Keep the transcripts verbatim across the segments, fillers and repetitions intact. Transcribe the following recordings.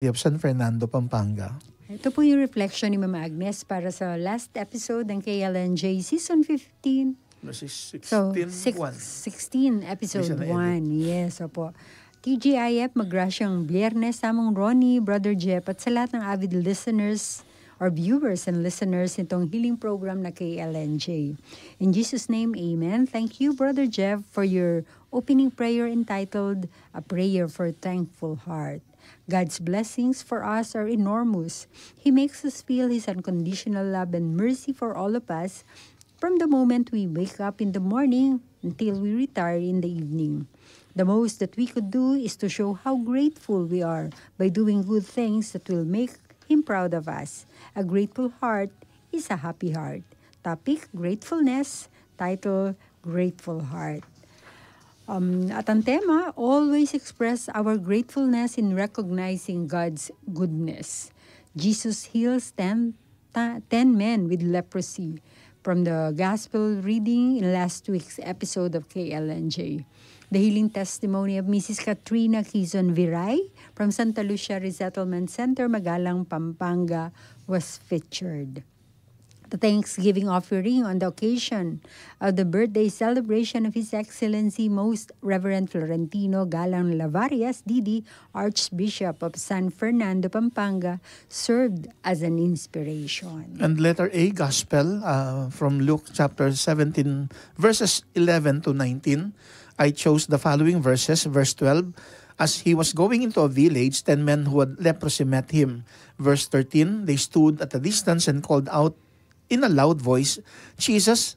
of San Fernando, Pampanga. Ito po yung reflection ni Mama Agnes para sa last episode ng K L N J Season fifteen. Verses So, sixteen, six, one. Sixteen, episode Bisa na edit. one. Yes, opo. T G I F, magrasyang Biyernes, Samang Ronnie, Brother Jeff, at sa lahat ng avid listeners or viewers and listeners nitong healing program na K L N J. In Jesus' name, amen. Thank you, Brother Jeff, for your opening prayer entitled A Prayer for Thankful Heart. God's blessings for us are enormous. He makes us feel His unconditional love and mercy for all of us from the moment we wake up in the morning until we retire in the evening. The most that we could do is to show how grateful we are by doing good things that will make Him proud of us. A grateful heart is a happy heart. Topic, gratefulness. Title, Grateful Heart. Um, at ang tema, always express our gratefulness in recognizing God's goodness. Jesus heals ten, ta- ten men with leprosy from the gospel reading in last week's episode of K L N J. The healing testimony of Missus Katrina Quizon Viray from Santa Lucia Resettlement Center, Magalang, Pampanga, was featured. The Thanksgiving offering on the occasion of the birthday celebration of His Excellency Most Reverend Florentino Galang Lavarias, D D, Archbishop of San Fernando, Pampanga, served as an inspiration. And letter A, Gospel, uh, from Luke chapter seventeen, verses eleven to nineteen. I chose the following verses. Verse twelve, as he was going into a village, ten men who had leprosy met him. Verse thirteen, they stood at a distance and called out in a loud voice, "Jesus,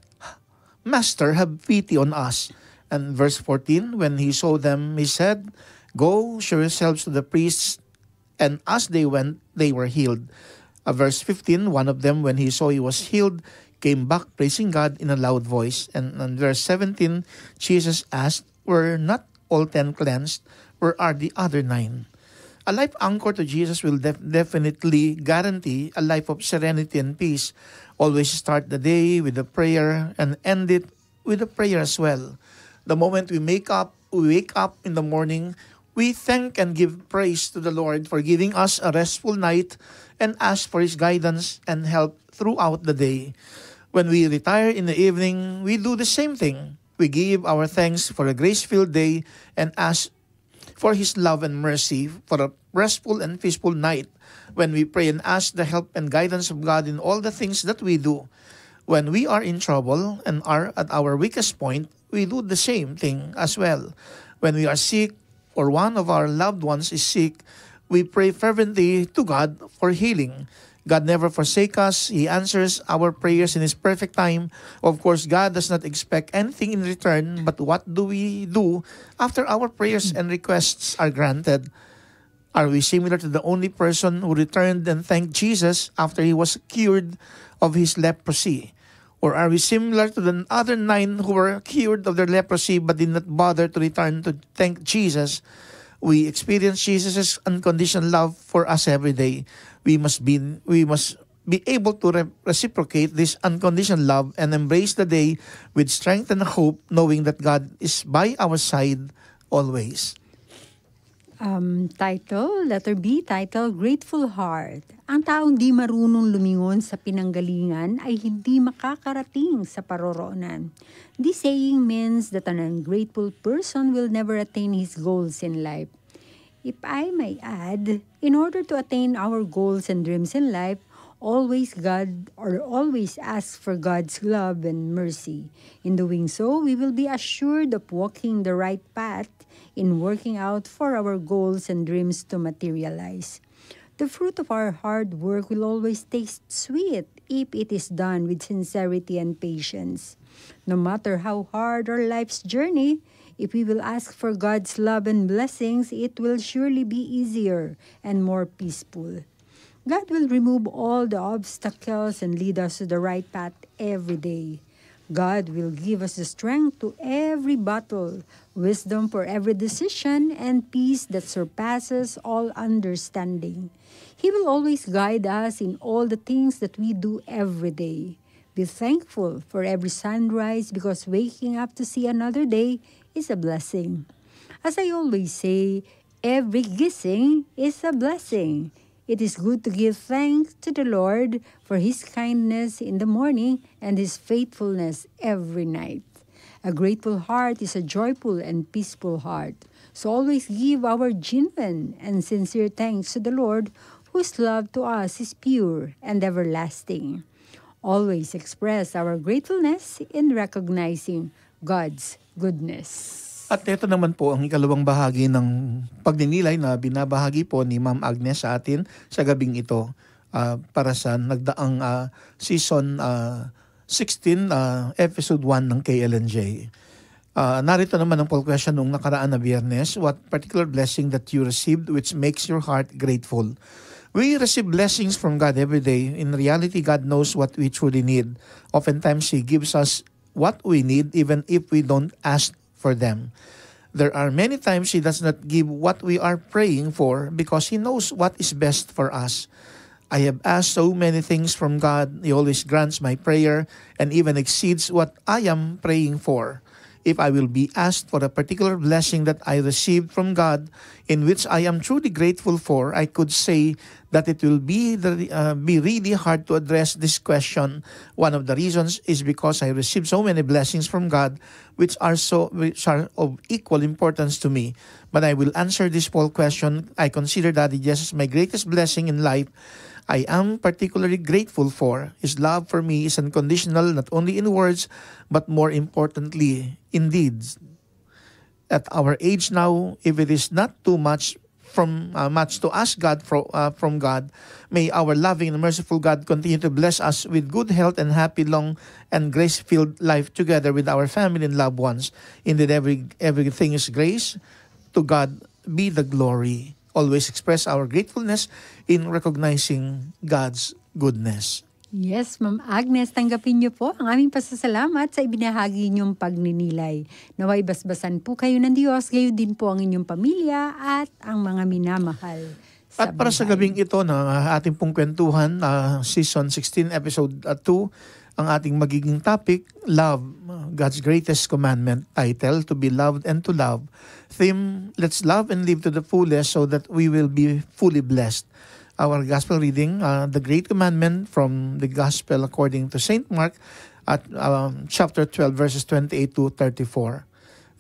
Master, have pity on us." And verse fourteen, when he saw them, he said, "Go, show yourselves to the priests." And as they went, they were healed. Uh, verse fifteen, one of them, when he saw he was healed, came back praising God in a loud voice. And in verse seventeen, Jesus asked, "Were not all ten cleansed? Where are the other nine?" A life anchored to Jesus will def- definitely guarantee a life of serenity and peace. Always start the day with a prayer and end it with a prayer as well. The moment we make up, we wake up in the morning, we thank and give praise to the Lord for giving us a restful night and ask for His guidance and help throughout the day. When we retire in the evening, we do the same thing. We give our thanks for a grace-filled day and ask for His love and mercy for a restful and peaceful night. When we pray and ask the help and guidance of God in all the things that we do. When we are in trouble and are at our weakest point, we do the same thing as well. When we are sick or one of our loved ones is sick, we pray fervently to God for healing. God never forsake us. He answers our prayers in His perfect time. Of course, God does not expect anything in return, but what do we do after our prayers and requests are granted? Are we similar to the only person who returned and thanked Jesus after he was cured of his leprosy? Or are we similar to the other nine who were cured of their leprosy but did not bother to return to thank Jesus? We experience Jesus' unconditional love for us every day. We must be, we must be able to re- reciprocate this unconditional love and embrace the day with strength and hope, knowing that God is by our side always. Um, title, letter B, title, Grateful Heart. Ang taong di marunong lumingon sa pinanggalingan ay hindi makakarating sa paroroonan. This saying means that an ungrateful person will never attain his goals in life. If I may add, in order to attain our goals and dreams in life, always God or always ask for God's love and mercy. In doing so, we will be assured of walking the right path in working out for our goals and dreams to materialize. The fruit of our hard work will always taste sweet if it is done with sincerity and patience. No matter how hard our life's journey, if we will ask for God's love and blessings, it will surely be easier and more peaceful. God will remove all the obstacles and lead us to the right path every day. God will give us the strength to every battle, wisdom for every decision, and peace that surpasses all understanding. He will always guide us in all the things that we do every day. Be thankful for every sunrise, because waking up to see another day is a blessing. As I always say, Every gising is a blessing. It is good to give thanks to the Lord for his kindness in the morning and his faithfulness every night. A grateful heart is a joyful and peaceful heart. So always give our genuine and sincere thanks to the Lord, whose love to us is pure and everlasting. Always express our gratefulness in recognizing God's goodness. At ito naman po ang ikalawang bahagi ng pagninilay na binabahagi po ni Ma'am Agnes sa atin sa gabing ito, ah, para sa nagdaang, ah, season, ah, sixteen, ah, episode one ng K L N J. Ah, narito naman ang poll question nung nakaraan na Biyernes, what particular blessing that you received which makes your heart grateful? We receive blessings from God every day. In reality, God knows what we truly need. Oftentimes, He gives us what we need even if we don't ask for them. There are many times He does not give what we are praying for because He knows what is best for us. I have asked so many things from God. He always grants my prayer and even exceeds what I am praying for. If I will be asked for a particular blessing that I received from God, in which I am truly grateful for, I could say that it will be the, uh, be really hard to address this question. One of the reasons is because I received so many blessings from God, which are so which are of equal importance to me. But I will answer this poll question. I consider Daddy Jesus my greatest blessing in life. I am particularly grateful for his love for me is unconditional, not only in words, but more importantly, in deeds. At our age now, if it is not too much from, uh, much to ask God fro- uh, from God, may our loving and merciful God continue to bless us with good health and happy, long, and grace-filled life together with our family and loved ones. Indeed, every everything is grace. To God be the glory. Always express our gratefulness in recognizing God's goodness. Yes, Ma'am Agnes, tanggapin niyo po ang aming pasasalamat sa ibinahagi niyong pagninilay. Nawa'y basbasan po kayo ng Diyos, gayon din po ang inyong pamilya at ang mga minamahal. At para sa gabing ito na ating pong kwentuhan, ah, season sixteen, episode, ah, two, ang ating magiging topic, love, ah, God's greatest commandment, title, To Be Loved and to Love. Theme, Let's love and live to the fullest so that we will be fully blessed. Our gospel reading, uh, the great commandment from the gospel according to Saint Mark at, um, chapter twelve, verses twenty-eight to thirty-four.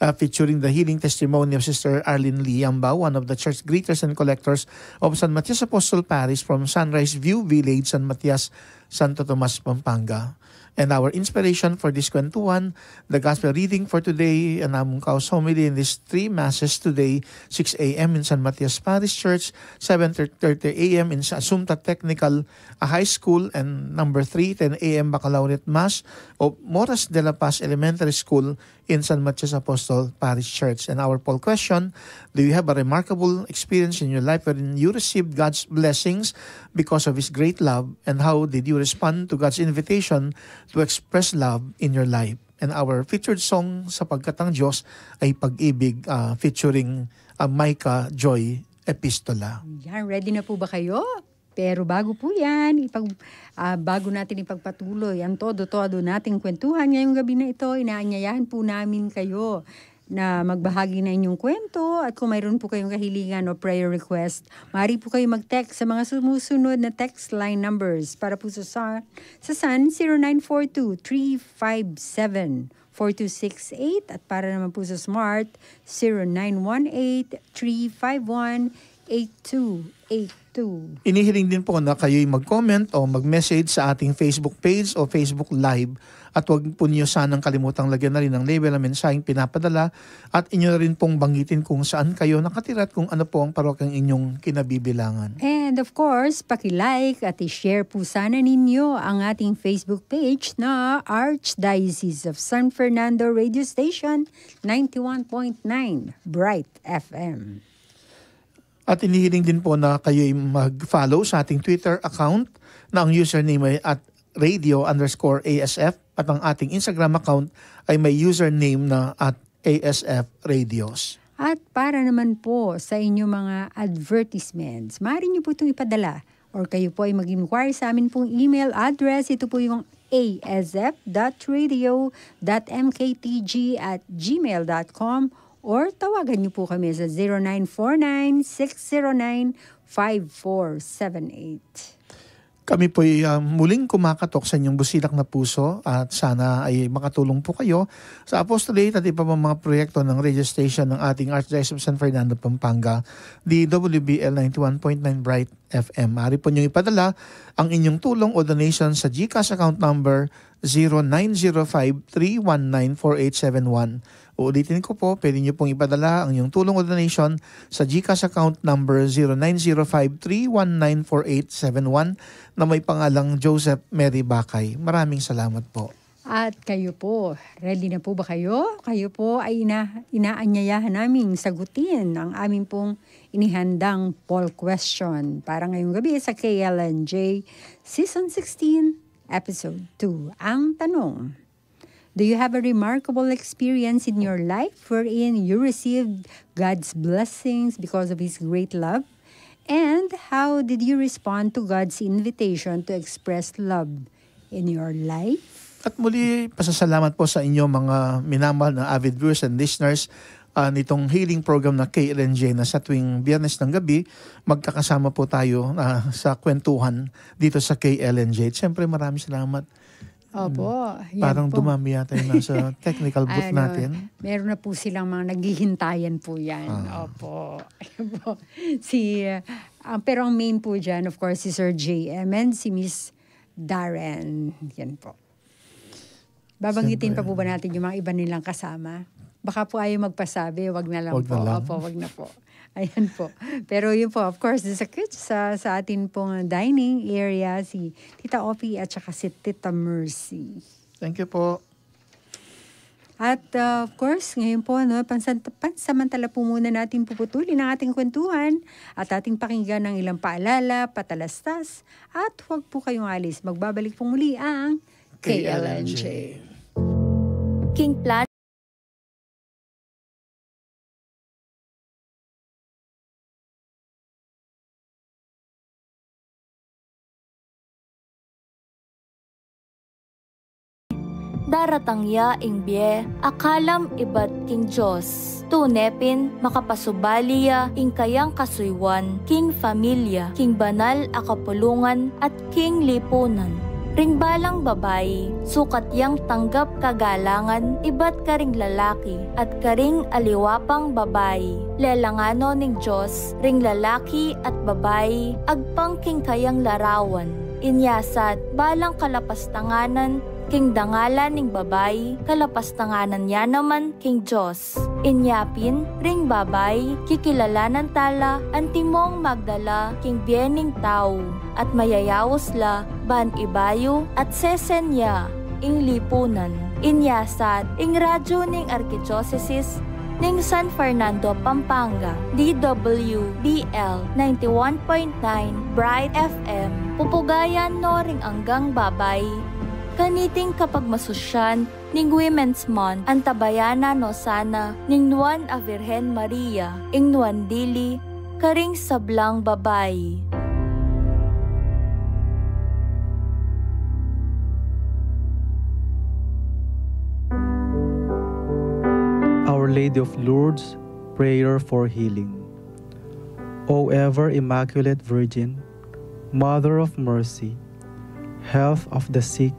Uh, featuring the healing testimony of Sister Arlene Lee Yambao, one of the church greeters and collectors of San Matias Apostol Parish from Sunrise View Village, San Matias, Santo Tomas, Pampanga. And our inspiration for this kwentuhan, the gospel reading for today, and among kaus homily in these three masses today, six a.m. in San Matias Parish Church, seven thirty a.m. in Asunta Technical, a high school, and number three, ten a.m. Baccalaureate Mass of Moras de la Paz Elementary School in San Matias Apostol Parish Church. And our poll question, do you have a remarkable experience in your life wherein you received God's blessings because of His great love? And how did you respond to God's invitation to express love in your life? And our featured song, Sapagkat ang Diyos ay Pag-ibig, ah, featuring, ah, Micah Joy Epistola. Yan, ready na po ba kayo? Pero bago po yan, ipag, ah, bago natin ipagpatuloy ang todo-todo nating kwentuhan ngayong gabi na ito, inaanyayahan po namin kayo na magbahagi na inyong kwento at kung mayroon po kayong kahilingan o prayer request, maaari po kayo mag-text sa mga sumusunod na text line numbers. Para po sa, sa, sa Sun, zero nine four two, three five seven, four two six eight, at para naman po sa Smart, zero nine one eight, three five one, eight two eight two. Inihiling din po na kayo'y mag-comment o mag-message sa ating Facebook page o Facebook Live. At huwag po niyo sanang kalimutang lagyan na rin ng label ang mensaheng pinapadala at inyo na rin pong banggitin kung saan kayo nakatira at kung ano po ang parokyang inyong kinabibilangan. And of course, paki-like at i-share po sana ninyo ang ating Facebook page na Archdiocese of San Fernando Radio Station, ninety-one point nine Bright F M. At inihiling din po na kayo'y mag-follow sa ating Twitter account na ang username ay at radio underscore A S F at ang ating Instagram account ay may username na at A S F Radios. At para naman po sa inyong mga advertisements, maaari niyo po itong ipadala or kayo po ay mag-inquire sa amin pong email address. Ito po yung A S F dot radio dot M K T G at gmail dot com Or tawagan niyo po kami sa zero nine four nine, six zero nine, five four seven eight. Kami po'y, ah, muling kumakatok sa inyong busilak na puso at sana ay makatulong po kayo sa apostolate at iba pang mga proyekto ng radio station ng ating Archdiocese of San Fernando, Pampanga, D W B L ninety-one point nine Bright F M. Maaari po niyong ipadala ang inyong tulong o donation sa GCash account number zero nine zero five three one nine four eight seven one. Uulitin ko po, pwede niyo pong ipadala ang inyong tulong o donation sa GCash account number zero nine zero five three one nine four eight seven one na may pangalang Joseph Mary Bakay. Maraming salamat po. At kayo po, ready na po ba kayo? Kayo po ay ina inaanyayahan naming sagutin ang aming pong inihandang poll question para ngayong gabi sa K L N J Season sixteen, Episode two. Ang tanong, do you have a remarkable experience in your life wherein you received God's blessings because of His great love? And how did you respond to God's invitation to express love in your life? At muli, pasasalamat po sa inyo, mga minamahal na avid viewers and listeners, ah, nitong healing program na K L N J, na sa tuwing Biyernes ng gabi, magkakasama po tayo, ah, sa kwentuhan dito sa K L N J. At siyempre, maraming salamat. Opo, yan. Parang po dumami yata yung nasa technical booth Ano, natin. Meron na po silang mga naghihintayan po yan. Ah. Opo. Ayan po. Si, ah, pero ang main po dyan, of course, si Sir J M and si Miss Darren. Yan po. Babanggitin pa po ba natin yung mga iba nilang kasama? Baka po ayaw magpasabi, wag na lang Wag na po. lang. Opo, wag na po. Ayan po. Pero yun po, of course, sa, sa, sa atin pong dining area, si Tita Opi at saka si Tita Mercy. Thank you po. At, uh, of course, ngayon po, no, pansan-, pansamantala po muna natin puputulin ang ating kwentuhan at ating pakinggan ng ilang paalala, patalastas, at huwag po kayong alis. Magbabalik po muli ang K L N J. King Plan Daratang ya ing bie, akalam ibat king Dios. Tune pin, makapasubali ya ing kayang kasuyuan, king familia, king banal a kapulungan, at king lipunan. Ring balang babai, sukat yang tanggap kagalangan ibat karing lalaki at karing aliwa pang babai. Lelangan no ning Dios ring lalaki at babai agpang king kayang larawan. Inya sat, balang kalapastanganan king dangalan ning babai, kalapastanganan ya naman king Dios. Inya pin, ring babai, kikilalanan tala antimong magdala king bie ning tau, at mayayaus la ban ibayu at sesenya ing lipunan. Inya sat, ing radyu ning Arkidiosesis ning San Fernando, Pampanga, D W B L ninety-one point nine Bright F M, pupugayan no ring anggang babai kaniting kapagmasusyan ning Women's Month, antabayanan no sana ning Nuan a Virgen Maria, ing nuan dili karing sablang babai. Our Lady of Lourdes, prayer for healing. O ever Immaculate Virgin, Mother of Mercy, Health of the sick,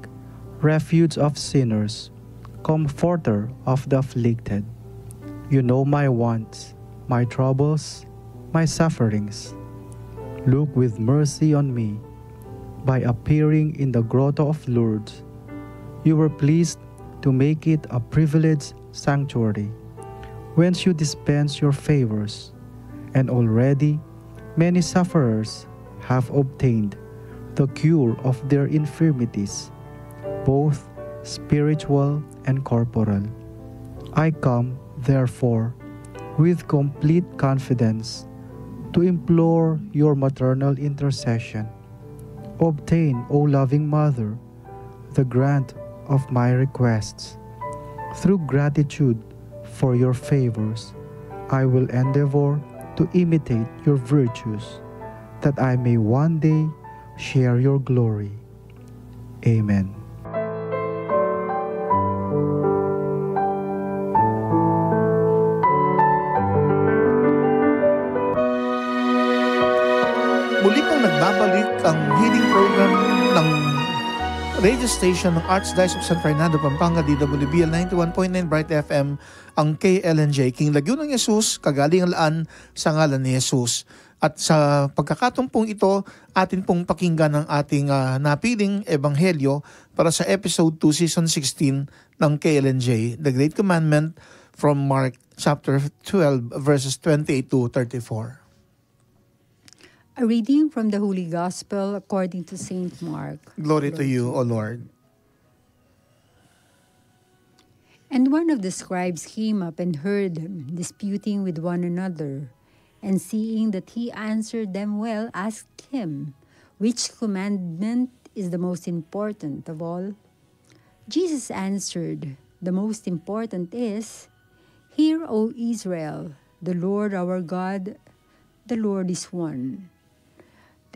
Refuge of sinners, Comforter of the afflicted, you know my wants, my troubles, my sufferings. Look with mercy on me by appearing in the Grotto of Lourdes. You were pleased to make it a privileged sanctuary, whence you dispense your favors, and already many sufferers have obtained the cure of their infirmities, both spiritual and corporal. I come, therefore, with complete confidence to implore your maternal intercession. Obtain, O loving Mother, the grant of my requests. Through gratitude for your favors, I will endeavor to imitate your virtues, that I may one day share your glory. Amen. Babalik ang healing program ng radio station ng Archdiocese of San Fernando, Pampanga, D W B L ninety-one point nine Bright F M, ang K L N J. King Lagyu ng Jesus, kagalingan laan sa ngalan ni Jesus. At sa pagkakataon pong ito, atin pong pakinggan ang ating, ah, napiling ebanghelyo para sa episode two, season sixteen ng K L N J, The Great Commandment, from Mark chapter twelve, verses twenty-eight to thirty-four. A reading from the Holy Gospel according to Saint Mark. Glory to you, O Lord. And one of the scribes came up and heard them disputing with one another, and seeing that he answered them well, asked him, "Which commandment is the most important of all?" Jesus answered, "The most important is, 'Hear, O Israel, the Lord our God, the Lord is one.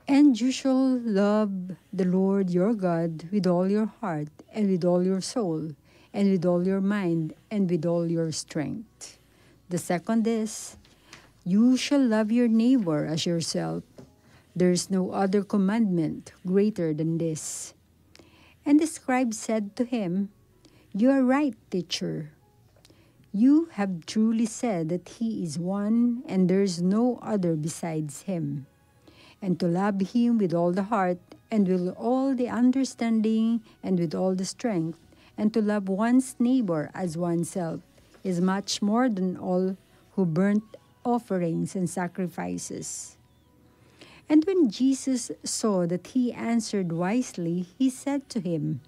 And you shall love the Lord your God with all your heart, and with all your soul, and with all your mind, and with all your strength.' The second is, 'You shall love your neighbor as yourself.' There is no other commandment greater than this." And the scribe said to him, "You are right, teacher. You have truly said that he is one, and there is no other besides him. And to love him with all the heart, and with all the understanding, and with all the strength, and to love one's neighbor as oneself, is much more than all who burnt offerings and sacrifices." And when Jesus saw that he answered wisely, he said to him,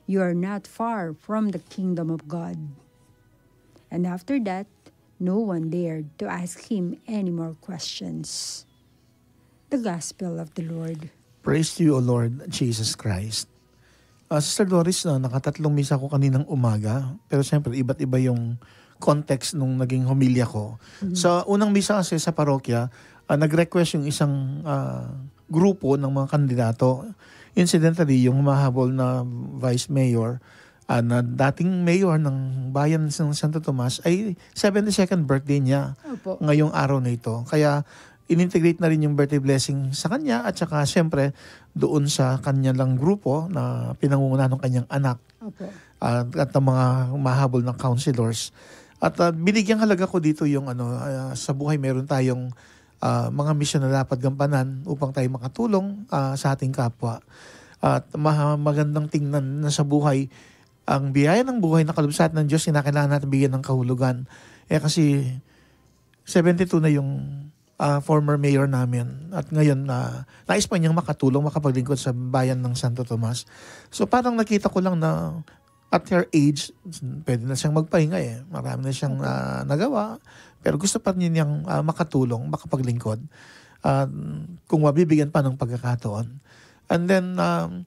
"You are not far from the kingdom of God." And after that, no one dared to ask him any more questions. The Gospel of the Lord. Praise to you, O Lord Jesus Christ. Ah, Sister Doris, na, nakatatlong misa ko kaninang umaga, pero siyempre, iba't iba yung context nung naging homilya ko. Mhm. Sa unang misa kasi sa parokya, ah, nag-request yung isang, ah, grupo ng mga kandidato. Incidentally, yung humahabol na vice mayor, ah, na dating mayor ng bayan ng Santo Tomas, ay seventy-second birthday niya Opo. ngayong araw na ito. Kaya in-integrate na rin yung birthday blessing sa kanya at saka siyempre doon sa kanya lang grupo na pinangungunahan ng kanyang anak Opo. at, at ang mga mahabol ng councilors. At, ah, binigyang halaga ko dito yung ano, ah, sa buhay meron tayong, ah, mga misyon na dapat gampanan upang tayo makatulong, ah, sa ating kapwa. At maha-, magandang tingnan na sa buhay, ang biyaya ng buhay na kaloob sa atin ng Diyos, kinakailangan natin bigyan ng kahulugan. Eh, kasi seventy-two na yung, ah, former mayor namin. At ngayon, ah, nais pa niyang makatulong, makapaglingkod sa bayan ng Santo Tomas. So, parang nakita ko lang na at her age, pwede na siyang magpahinga eh. Marami na siyang, Opo. ah, nagawa. Pero gusto pa rin niyang, ah, makatulong, makapaglingkod. Ah, kung mabibigyan pa ng pagkakataon. And then, um,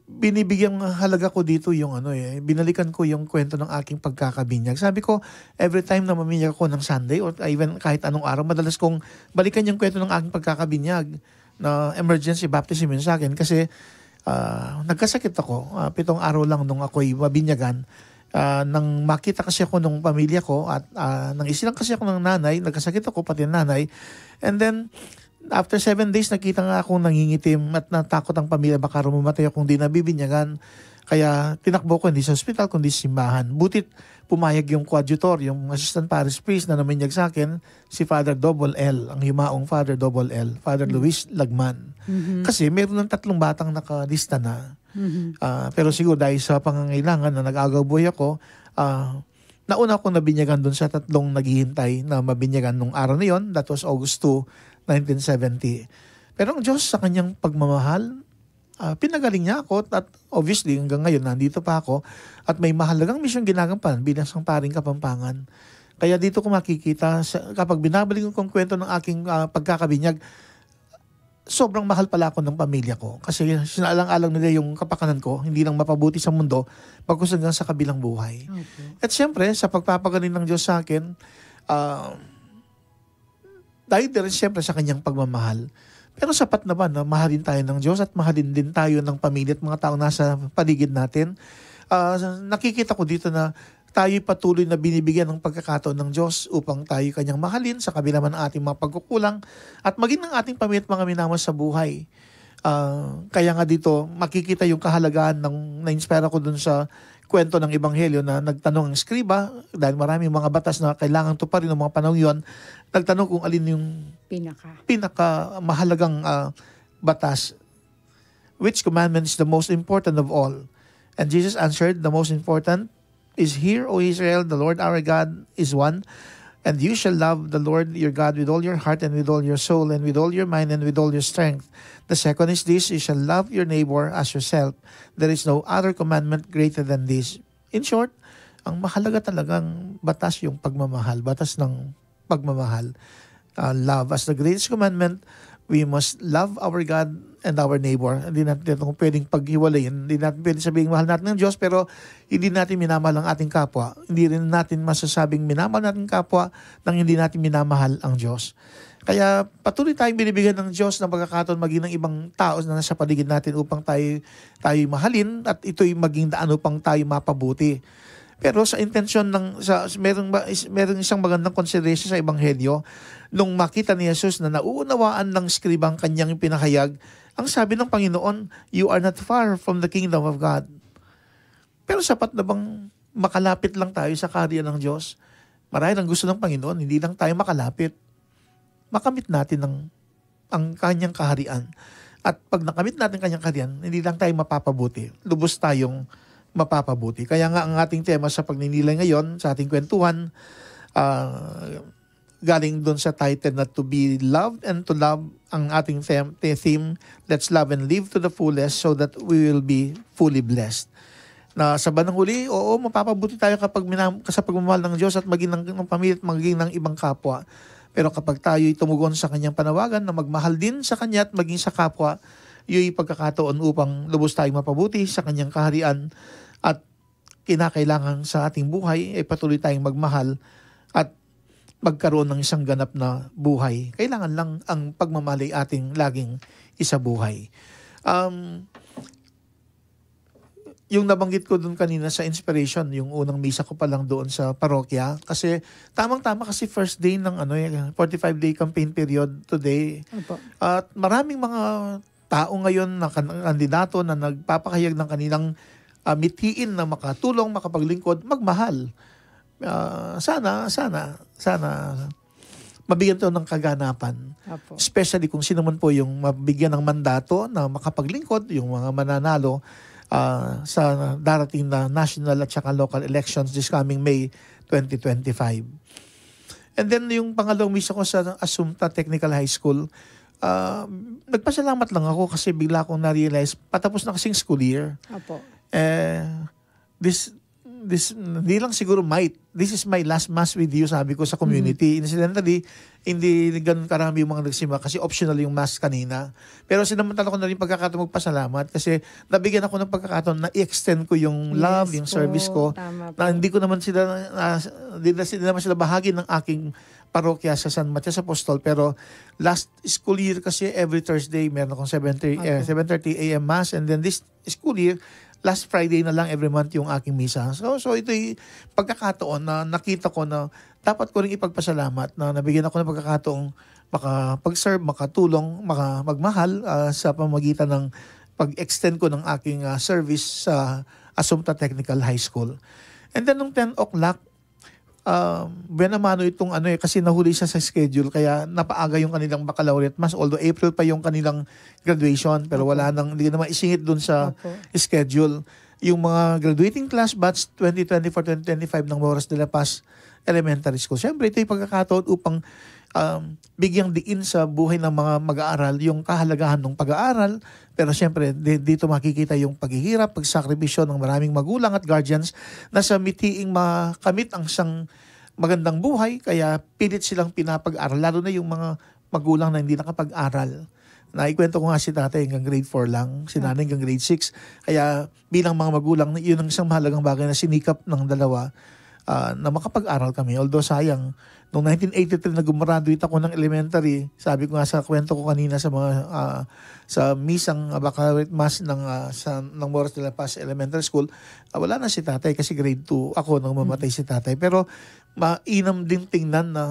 binibigyang halaga ko dito yung ano eh, binalikan ko yung kwento ng aking pagkakabinyag. Sabi ko, every time na maminyag ako ng Sunday or even kahit anong araw, madalas kong balikan yung kwento ng aking pagkakabinyag na emergency baptism yun sa akin kasi, ah, nagkasakit ako. Ah, pitong araw lang nung ako'y mabinyagan, ah, nang makita kasi ako nung pamilya ko at, ah, nang isilang kasi ako ng nanay, nagkasakit ako, pati ang nanay. And then, after seven days, nakita nga akong nangingitim at natakot ang pamilya, baka raw mamatay akong di nabibinyagan. Kaya tinakbo ko, hindi sa ospital, kundi sa simbahan. Buti't pumayag yung coadjutor, yung assistant parish priest na naminyag sa akin, si Father Double L, ang yumaong Father Double L, Father Mm. Luis Lagman. Mhm. Kasi meron ng tatlong batang nakalista na. Mhm. Ah, pero siguro dahil sa pangangailangan na nag-agaw buhay ako, ah, nauna akong nabinyagan dun sa tatlong naghihintay na mabinyagan nung araw na yon. That was August two, nineteen seventy. Pero ang Diyos sa kanyang pagmamahal, ah, pinagaling niya ako at obviously hanggang ngayon nandito pa ako at may mahalagang misyong ginagampanan bilang isang paring Kapampangan. Kaya dito ko makikita, sa, kapag binabalik ko ang kwento ng aking, ah, pagkakabinyag, sobrang mahal pala ako ng pamilya ko. Kasi sinaalang-alang nila yung kapakanan ko, hindi lang mapabuti sa mundo, bagkus hanggang sa kabilang buhay. Opo. At siyempre, sa pagpapagaling ng Diyos sa akin, ah, dahil din siyempre sa kanyang pagmamahal. Pero sapat na ba na mahalin tayo ng Diyos at mahalin din tayo ng pamilya at mga taong nasa paligid natin? Ah, nakikita ko dito na tayo'y patuloy na binibigyan ng pagkakataon ng Diyos upang tayo'y kanyang mahalin sa kabila man ng ating mga pagkukulang at maging ng ating pamilya at mga minamahal sa buhay. Ah, kaya nga dito, makikita yung kahalagahan ng na-inspire ako dun sa kwento ng Ebanghelyo na nagtanong ang eskriba, dahil maraming mga batas na kailangan tuparin ng mga panahon yon, nagtanong kung alin yung Pinaka. pinakamahalagang, ah, batas. "Which commandment is the most important of all?" And Jesus answered, "The most important is, 'Hear, O Israel, the Lord our God is one, and you shall love the Lord your God with all your heart and with all your soul and with all your mind and with all your strength.' The second is this, 'You shall love your neighbor as yourself.' There is no other commandment greater than this." In short, ang mahalaga talagang batas yung pagmamahal, batas ng pagmamahal. Ah, love as the greatest commandment. We must love our God and our neighbor. Hindi natin ito pwedeng paghiwalayin. Hindi natin pwedeng sabihin mahal natin ang Diyos, pero hindi natin minamahal ang ating kapwa. Hindi rin natin masasabing minamahal natin kapwa nang hindi natin minamahal ang Diyos. Kaya patuloy tayong binibigyan ng Diyos ng pagkakataon maging ng ibang tao na nasa paligid natin upang tayo, tayo mahalin at ito'y maging daan upang tayo mapabuti. Pero sa intensyon ng, sa, merong, ba- is- merong isang magandang consideration sa Ebanghelyo, nung makita ni Jesus na nauunawaan ng eskriba ang kanyang pinahayag, ang sabi ng Panginoon, "You are not far from the kingdom of God." Pero sapat na bang makalapit lang tayo sa kaharian ng Diyos? Marahil ang gusto ng Panginoon, hindi lang tayo makalapit, makamit natin ang, ang kanyang kaharian. At pag nakamit natin ang kanyang kaharian, hindi lang tayo mapapabuti, lubos tayong mapapabuti. Kaya nga ang ating tema sa pagninilay ngayon, sa ating kwentuhan, ah, galing dun sa title na "To be loved and to love" ang ating them- te- theme, "Let's love and live to the fullest so that we will be fully blessed." Na sa bandang huli, oo, mapapabuti tayo kapag minam- sa pagmamahal ng Diyos at maging ng, ng pamilya at maging ng ibang kapwa. Pero kapag tayo'y tumugon sa kanyang panawagan na magmahal din sa kanya at maging sa kapwa, iyo'y pagkakataon upang lubos tayong mapabuti sa kanyang kaharian at kinakailangan sa ating buhay ay patuloy tayong magmahal at magkaroon ng isang ganap na buhay. Kailangan lang ang pagmamahal ay ating laging isabuhay. Um, yung nabanggit ko dun kanina sa inspiration, yung unang misa ko pa lang doon sa parokya, kasi tamang-tama kasi first day ng ano, eh, forty-five day campaign period today. Opo. At maraming mga tao ngayon na kan- kandidato na nagpapahayag ng kanilang, ah, mithiin na makatulong, makapaglingkod, magmahal. Ah, sana, sana, sana mabigyan tayo ng kaganapan. Opo. Especially kung sino man po yung mabigyan ng mandato na makapaglingkod, yung mga mananalo, ah, sa darating na national at saka local elections this coming May twenty twenty-five. And then yung pangalawang misa ko sa Assumpta Technical High School, ah, nagpasalamat lang ako kasi bigla kong na-realize, patapos na kasing school year. Opo. Eh, this, this, hindi lang siguro might, "This is my last mass with you," sabi ko sa community. Mhm. Incidentally, hindi ganun karami yung mga nagsimba kasi optional yung mass kanina. Pero sinamantala ko na rin pagkakataon magpasalamat kasi nabigyan ako ng pagkakataon na i-extend ko yung love, Yes yung po, service ko, tama na po. Hindi ko naman sila, ah, hindi na sila, naman sila bahagi ng aking parokya sa San Matias Apostol, pero last school year kasi every Thursday meron akong seven thirty, eh, Opo. seven thirty A M mass, and then this school year, last Friday na lang every month yung aking misa. So, so ito'y pagkakataon na nakita ko na dapat ko rin ipagpasalamat na nabigyan ako ng pagkakataong makapag-serve, makatulong, maka-, magmahal, ah, sa pamagitan ng pag-extend ko ng aking, ah, service sa Assumpta Technical High School. And then nung ten o'clock, ah, buena mano itong ano eh, kasi nahuli siya sa schedule, kaya napaaga yung kanilang baccalaureate mass, although April pa yung kanilang graduation, pero Opo. wala nang, hindi naman isingit dun sa Opo. schedule. Yung mga graduating class, batch twenty twenty-four, twenty twenty-five ng Moras de la Paz Elementary School. Siyempre, ito yung pagkakataon upang, um, bigyang diin sa buhay ng mga mag-aaral yung kahalagahan ng pag-aaral. Pero siyempre, di- dito makikita yung paghihirap, pagsakripisyo ng maraming magulang at guardians na sa mitiing makamit ang isang magandang buhay, kaya pilit silang pinapag-aral, lalo na yung mga magulang na hindi nakapag-aral. Naikwento ko nga, si tatay hanggang grade four lang, si Ah. nanay hanggang grade six. Kaya bilang mga magulang, yun ang isang mahalagang bagay na sinikap ng dalawa. ah, na makapag-aral kami. Although sayang, nung nineteen eighty-three na gumraduate ako ng elementary, sabi ko nga sa kwento ko kanina sa mga, ah, sa misang, ah, baccalaureate mass ng, ah, sa, ng Moros de la Paz Elementary School, ah, wala na si tatay kasi grade two ako nung mamatay si tatay. Pero mainam din tingnan na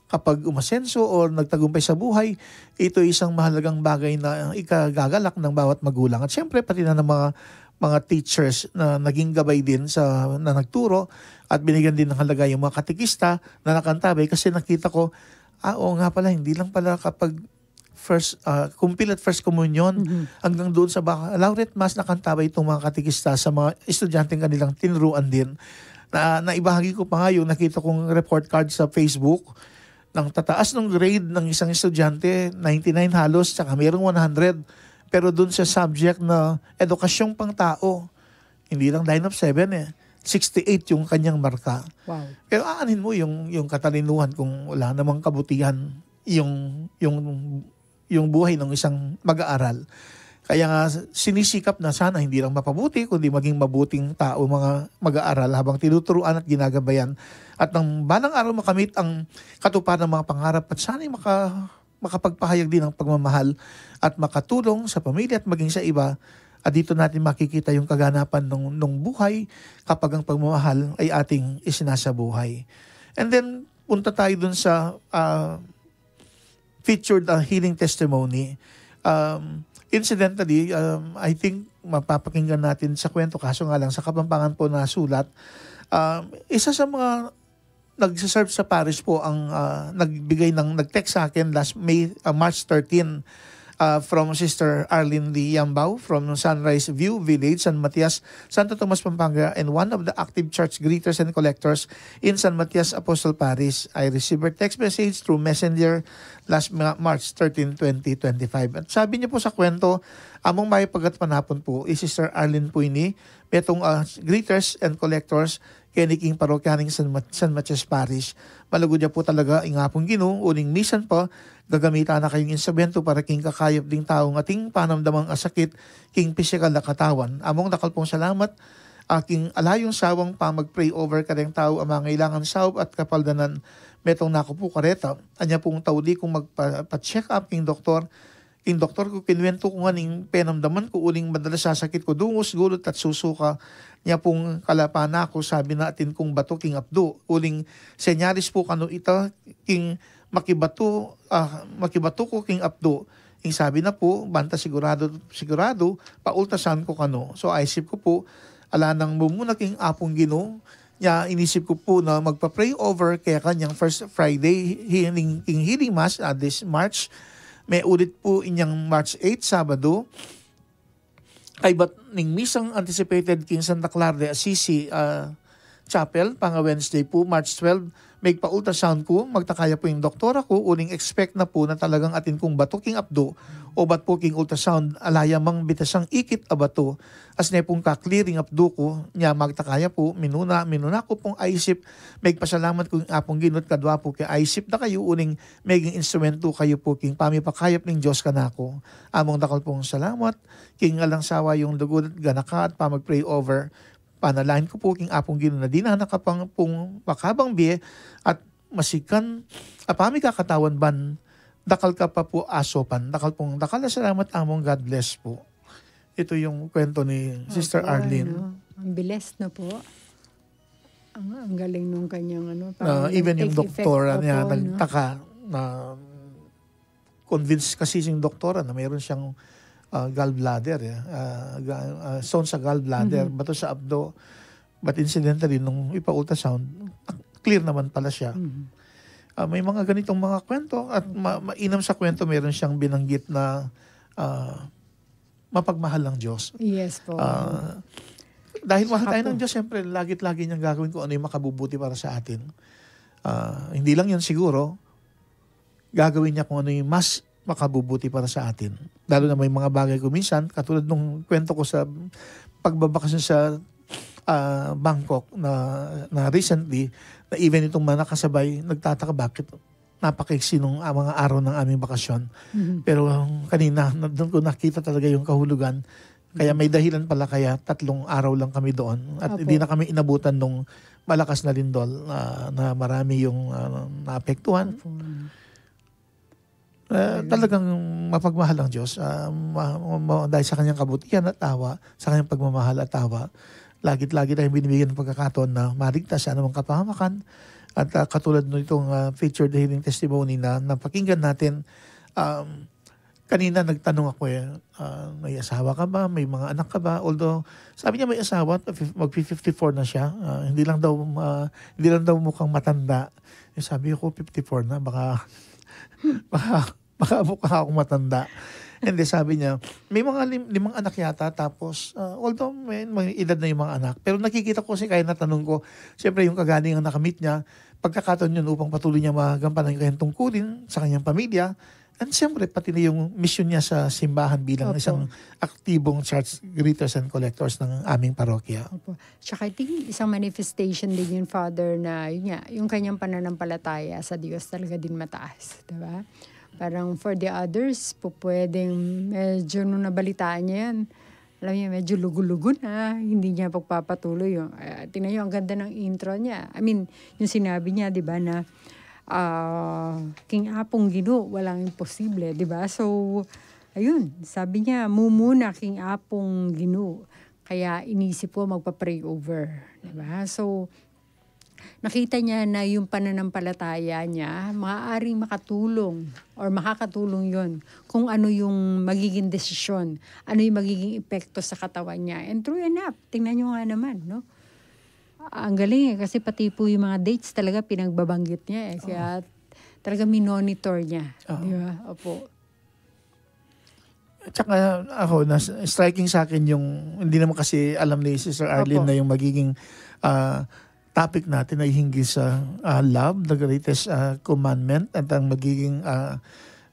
kapag umasenso o nagtagumpay sa buhay, ito ay isang mahalagang bagay na ikagagalak ng bawat magulang. At siyempre, pati na ng mga, mga teachers na naging gabay din sa, na nagturo at binigyan din ng halaga yung mga katekista na nakantabay kasi nakita ko, ah, oo nga pala, hindi lang pala kapag first, ah, kumpil at first communion, hanggang doon sa baccalaureate mass nakantabay itong mga katekista sa mga estudyanteng kanilang tinuruan din. Na, naibahagi ko pa nga yung nakita kong report card sa Facebook ng tataas ng grade ng isang estudyante, ninety-nine halos, tsaka mayroong one hundred. Pero dun sa subject na edukasyong pangtao, hindi lang nine of seven eh, sixty-eight yung kanyang marka. Wow. Pero aanin mo yung, yung katalinuhan kung wala namang kabutihan yung, yung, yung buhay ng isang mag-aaral. Kaya nga, sinisikap na sana hindi lang mapabuti, kundi maging mabuting tao mga mag-aaral habang tinuturuan at ginagabayan. At nang balang araw makamit ang katuparan ng mga pangarap at sana'y maka, makapagpahayag din ng pagmamahal at makatulong sa pamilya at maging sa iba. At dito natin makikita yung kaganapan ng, ng buhay kapag ang pagmamahal ay ating isinasabuhay. And then, punta tayo dun sa ah, featured ah, healing testimony. Um, incidentally, um, I think mapapakinggan natin sa kwento, kaso nga lang sa Kapampangan po nasulat. Um, isa sa mga nagsiserve sa parish po ang ah, nagbigay ng, nag-text sa akin last May, ah, March thirteen, ah, from Sister Arlene Lee Yambao from Sunrise View Village, San Matias, Santo Tomas, Pampanga, and one of the active church greeters and collectors in San Matias Apostle Parish. I received her text message through messenger last Ma- March thirteen, twenty twenty-five. At sabi niya po sa kwento, "Among Mayap a gatpanapun po, i Sister Arlene po ini, metung ah, greeters and collectors keni king parokya ning San, Mat- San Matias Parish. Malugud ya po talaga ing Apung Ginu, uling misan pa gagamitan na kayung instrumento para king kakayap ding taung ating panamdamang asakit king pisikal a katawan. Among dakal pong salamat, ah, king alayung sawang pamag-pray over kareng tau a mangailangan saup at kapaldanan. Metung na ku pu kareta, anya pung tauli kung magpa-check up king doktor, king doktor ku, kinwentu ku ngan ing penamdaman ku uling madalas sasakit ku dungus, gulut at susuka. Nya pung kalapan na ku, sabi na atin kung batu king apdu. Uling senyalis pu kanu ita king makibatu, ah, makibatu ku king apdu. Ing sabi na pu, banta siguradu, siguradu, pa-ultrasound ku kanu. So, aisip ku pu, ala nang mumuna king Apung Ginu, nya inisip ku pu na magpa-pray over kaya kanyang first Friday, healing, king healing mass, ah, this March. May ulit pu inyang March eight, Sabado. Kaybat ning misang anticipated king Santa Clara de Assisi, ah, Chapel, panga Wednesday pu, March twelve, migpa-ultrasound ku, magtakaya pu ing doktora ku, uling expect na pu na talagang atin kung batu king apdu, ubat pu king ultrasound, ala ya mang bitasang ikit a batu, as ne pung ka-clear ing apdu ku, nya magtakaya pu, minuna, minuna ku pung aisip, migpasalamat ku king Apung Ginu at kadwa pu king aisip da kayu, uling meging instrumentu kayu pu king pamipakayap ning Dios kanaku. Among dakal pung salamat, king alang sawa yung lugud at ganaka at pamag-pray over. Panalangin ku pu king Apung Ginu na dinan na ka pang pung makabang bie at masikan a pamikakatawan ban dakal ka pa pu asopan. Dakal pung dakal a salamat, Among. God bless pu. Ito yung kwento ni Sister Opo, Arlene. Ano? Ang bilis na po. Ang, ang galing nung kanyang ano, Na parang even yung nag-take effect. doktora niya, Opo, no? nagtaka na convinced kasi yung doktora na mayroon siyang ah, gallbladder. Eh. Ah, ga- ah, stone sa gallbladder, Mhm. bato sa abdo. But incidentally, nung ipa-ultrasound, clear naman pala siya. Mhm. Ah, may mga ganitong mga kwento at ma- mainam sa kwento, meron siyang binanggit na ah, mapagmahal ng Diyos. Yes po. Ah, dahil mahal tayo Apo. ng Diyos, siyempre, lagit-lagi niyang gagawin kung ano yung makabubuti para sa atin. Ah, hindi lang yun siguro, gagawin niya kung ano yung mas makabubuti para sa atin. Lalo na may mga bagay kung minsan, katulad nung kwento ko sa pagbabakasyon sa ah, Bangkok na, na recently, na even itong mga nakasabay, nagtataka bakit napakaiksi nung ah, mga araw ng aming bakasyon. Mhm. Pero kanina, na- doon ko nakita talaga yung kahulugan. Kaya may dahilan pala kaya tatlong araw lang kami doon at Opo. hindi na kami inabutan nung malakas na lindol, ah, na marami yung, ah, naapektuhan. Opo. Ah, talagang mapagmahal ang Diyos. Ah, ma-, ma-, dahil sa kanyang kabutihan at awa, sa kanyang pagmamahal at awa, lagit-lagi tayong binibigyan ng pagkakataon na maligtas sa anumang kapahamakan. At, ah, katulad nitong, ah, featured healing testimony na napakinggan natin, um, kanina nagtanong ako eh, ah, "May asawa ka ba? May mga anak ka ba?" Although, sabi niya may asawa, mag fifty-four na siya. Ah, hindi lang daw, ah, hindi lang daw mukhang matanda. Eh, sabi ko, "Fifty-four na, baka, baka, baka mukha akong matanda." Hindi, sabi niya, may mga lim-, limang anak yata, tapos, ah, although may, may edad na yung mga anak, pero nakikita ko kasi kaya natanong ko, siyempre yung kagalingan nakamit niya, pagkakataon yun upang patuloy niya magampanan yung kanyang tungkulin sa kanyang pamilya, and siyempre pati na yung misyon niya sa simbahan bilang Opo. isang aktibong church greeters and collectors ng aming parokya. Opo. Tsaka I think isang manifestation din yun, Father, na yun nga, yung kanyang pananampalataya sa Diyos talaga din mataas, di ba? Parang for the others, pupwedeng medyo nung nabalitaan niya yan, alam niya, medyo lugu-lugu na, hindi niya pagpapatuloy yung, ah, tingnan niyo, ang ganda ng intro niya. I mean, yung sinabi niya, di ba, na, ah, "King Apung Ginu, walang imposible," di ba? So, ayun, sabi niya, "Mumuna, King Apung Ginu." Kaya inisip ko magpa-pray over, di ba? So, nakita niya na yung pananampalataya niya, maaaring makatulong or makakatulong yon kung ano yung magiging desisyon, ano yung magiging epekto sa katawan niya. And true enough, tingnan nyo nga naman, no? Ang galing eh, kasi pati po yung mga dates talaga pinagbabanggit niya eh. Kaya talaga minonitor niya. Oo. Di ba? Opo. At saka ako, na striking sa akin yung, hindi naman kasi alam ni Sister Arlene Opo. na yung magiging, ah, topic natin ay hinggil sa, ah, love, the greatest, ah, commandment, at ang magiging, ah,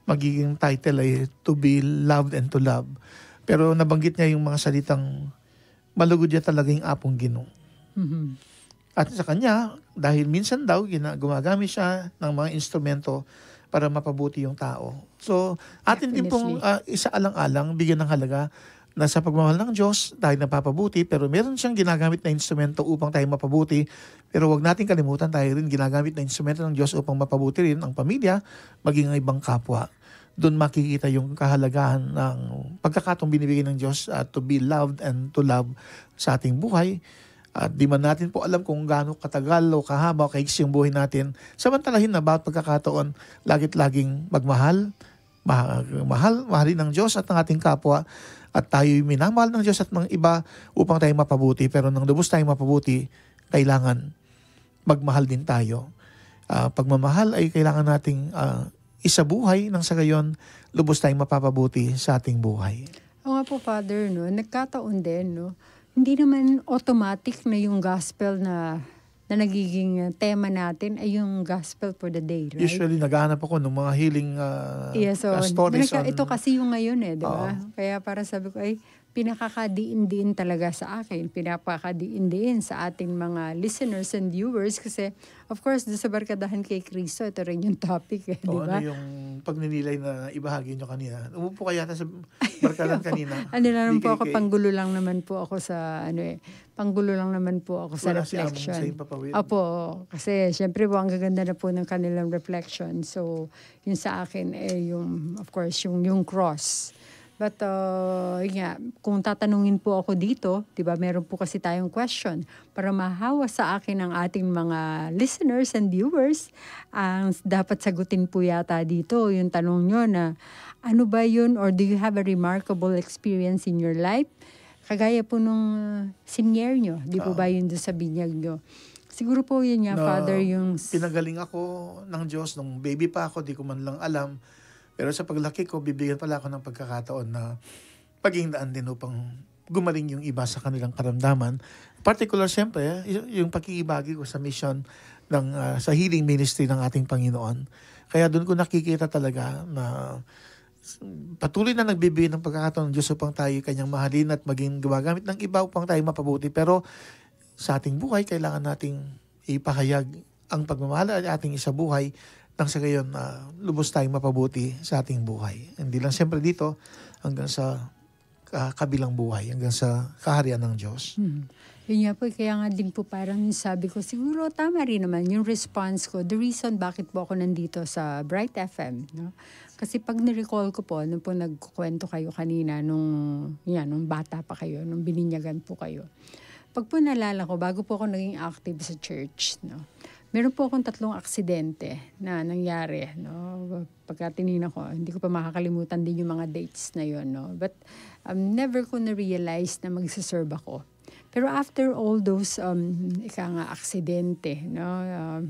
magiging title ay To Be Loved and to Love. Pero nabanggit niya yung mga salitang malugod niya talaga yung Apung Ginu. Mhm. At sa kanya, dahil minsan daw gina-, gumagamit siya ng mga instrumento para mapabuti yung tao. So, atin din pong, Definitely. ah, isaalang-alang, bigyan ng halaga na sa pagmamahal ng Diyos, tayo napapabuti, pero meron siyang ginagamit na instrumento upang tayo mapabuti. Pero wag natin kalimutan, tayo rin ginagamit na instrumento ng Diyos upang mapabuti rin ang pamilya, maging ang ibang kapwa. Doon makikita yung kahalagahan ng pagkakataong binibigay ng Diyos, ah, to be loved and to love sa ating buhay. At di man natin po alam kung gaano katagal o kahaba o kaigsi yung buhay natin. Samantalahin na bawat pagkakataon, lagit laging magmahal, ma-, mahal, mahalin ng Diyos at ng ating kapwa. At tayo'y minamahal ng Diyos at ng iba upang tayo mapabuti. Pero nang lubos tayong mapabuti, kailangan magmahal din tayo. Ah, pagmamahal ay kailangan nating, ah, isabuhay nang sa gayon, lubos tayong mapapabuti sa ating buhay. Oo nga po, Father, no? Nagkataon din, no? Hindi naman automatic na yung gospel na, na nagiging, uh, tema natin ay yung gospel for the day, right? Usually, naghahanap ako ng mga healing, ah, Yes, so, ah, stories nagka-, on ito kasi yung ngayon eh, di ba? Oo. Kaya para sabi ko, ay, pinakakadiin-diin talaga sa akin, pinapakadiin-diin sa ating mga listeners and viewers kasi, of course, doon sa Barkadahan kay Kristo, ito rin yung topic eh, di O, ano ba? yung pagninilay na ibahagi nyo kanina? Umupo kaya na sa barkadahan Opo. kanina? Ano lang naman po ako, B K K. panggulo lang naman po ako sa, ano eh, panggulo lang naman po ako sa Wala si Among reflection. sa Himpapawid. Opo, kasi syempre po, ang gaganda na po ng kanilang reflection. So, yun sa akin, eh, yung, of course, yung, yung cross. But, uh, yun nga, kung tatanungin po ako dito, di ba, meron po kasi tayong question para mahawa sa akin ng ating mga listeners and viewers. Ang s-, dapat sagutin po yata dito, yung tanong nyo na, ano ba yun, or do you have a remarkable experience in your life? Kagaya po nung, uh, senior nyo, di po Oo. ba yun doon sa binyag nyo? Siguro po yun nga, Na Father, yung s- pinagaling ako ng Diyos nung baby pa ako, di ko man lang alam. Pero sa paglaki ko, bibigyan pala ako ng pagkakataon na maging daan din upang gumaling yung iba sa kanilang karamdaman. Particular, siyempre, y-, yung pakikibagi ko sa mission ng, ah, sa healing ministry ng ating Panginoon. Kaya doon ko nakikita talaga na s-, patuloy na nagbibigay ng pagkakataon ng Diyos upang tayo kanyang mahalin at maging gumagamit ng iba upang tayo mapabuti. Pero sa ating buhay, kailangan nating ipahayag ang pagmamahal at ating isabuhay nang sa gayon, ah, lubos tayong mapabuti sa ating buhay. Hindi lang siyempre dito, hanggang sa ah, kabilang buhay hanggang sa kaharian ng Diyos. Hmm. Yun nga po, kaya nga din po parang sabi ko, siguro tama rin naman yung response ko. The reason bakit po ako nandito sa Bright F M, no? Kasi pag ni-recall ko po, nung po nagkukwento kayo kanina, nung, yan, nung bata pa kayo, nung bininyagan po kayo. Pag po naalala ko, bago po ako naging active sa church, no? Meron po akong tatlong aksidente na nangyari, no? Pagka tinignan ko, hindi ko pa makakalimutan din yung mga dates na yun, no? But, um, never ko na-realize na magsiserve ako. Pero after all those, um, ika nga, aksidente, no? Um,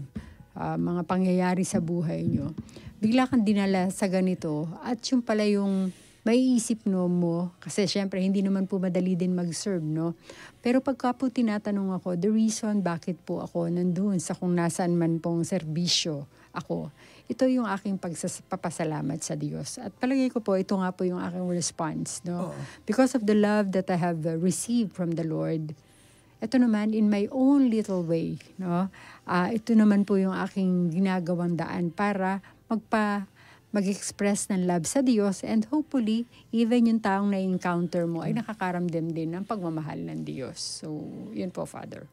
ah, mga pangyayari sa buhay nyo, bigla kang dinala sa ganito. At yung pala yung maiisip, no, mo, kasi syempre, hindi naman po madali din mag-serve, no? Pero pagka po tinatanong ako, the reason bakit po ako nandun sa kung nasaan man pong serbisyo ako, ito yung aking pagsas-, papasalamat sa Diyos. At palagay ko po, ito nga po yung aking response, no? Oo. Because of the love that I have, uh, received from the Lord, ito naman, in my own little way, no? Ah, ito naman po yung aking ginagawang daan para magpa-, mag-express ng love sa Diyos, and hopefully, even yung taong na-encounter mo ay nakakaramdam din ng pagmamahal ng Diyos. So, yun po, Father.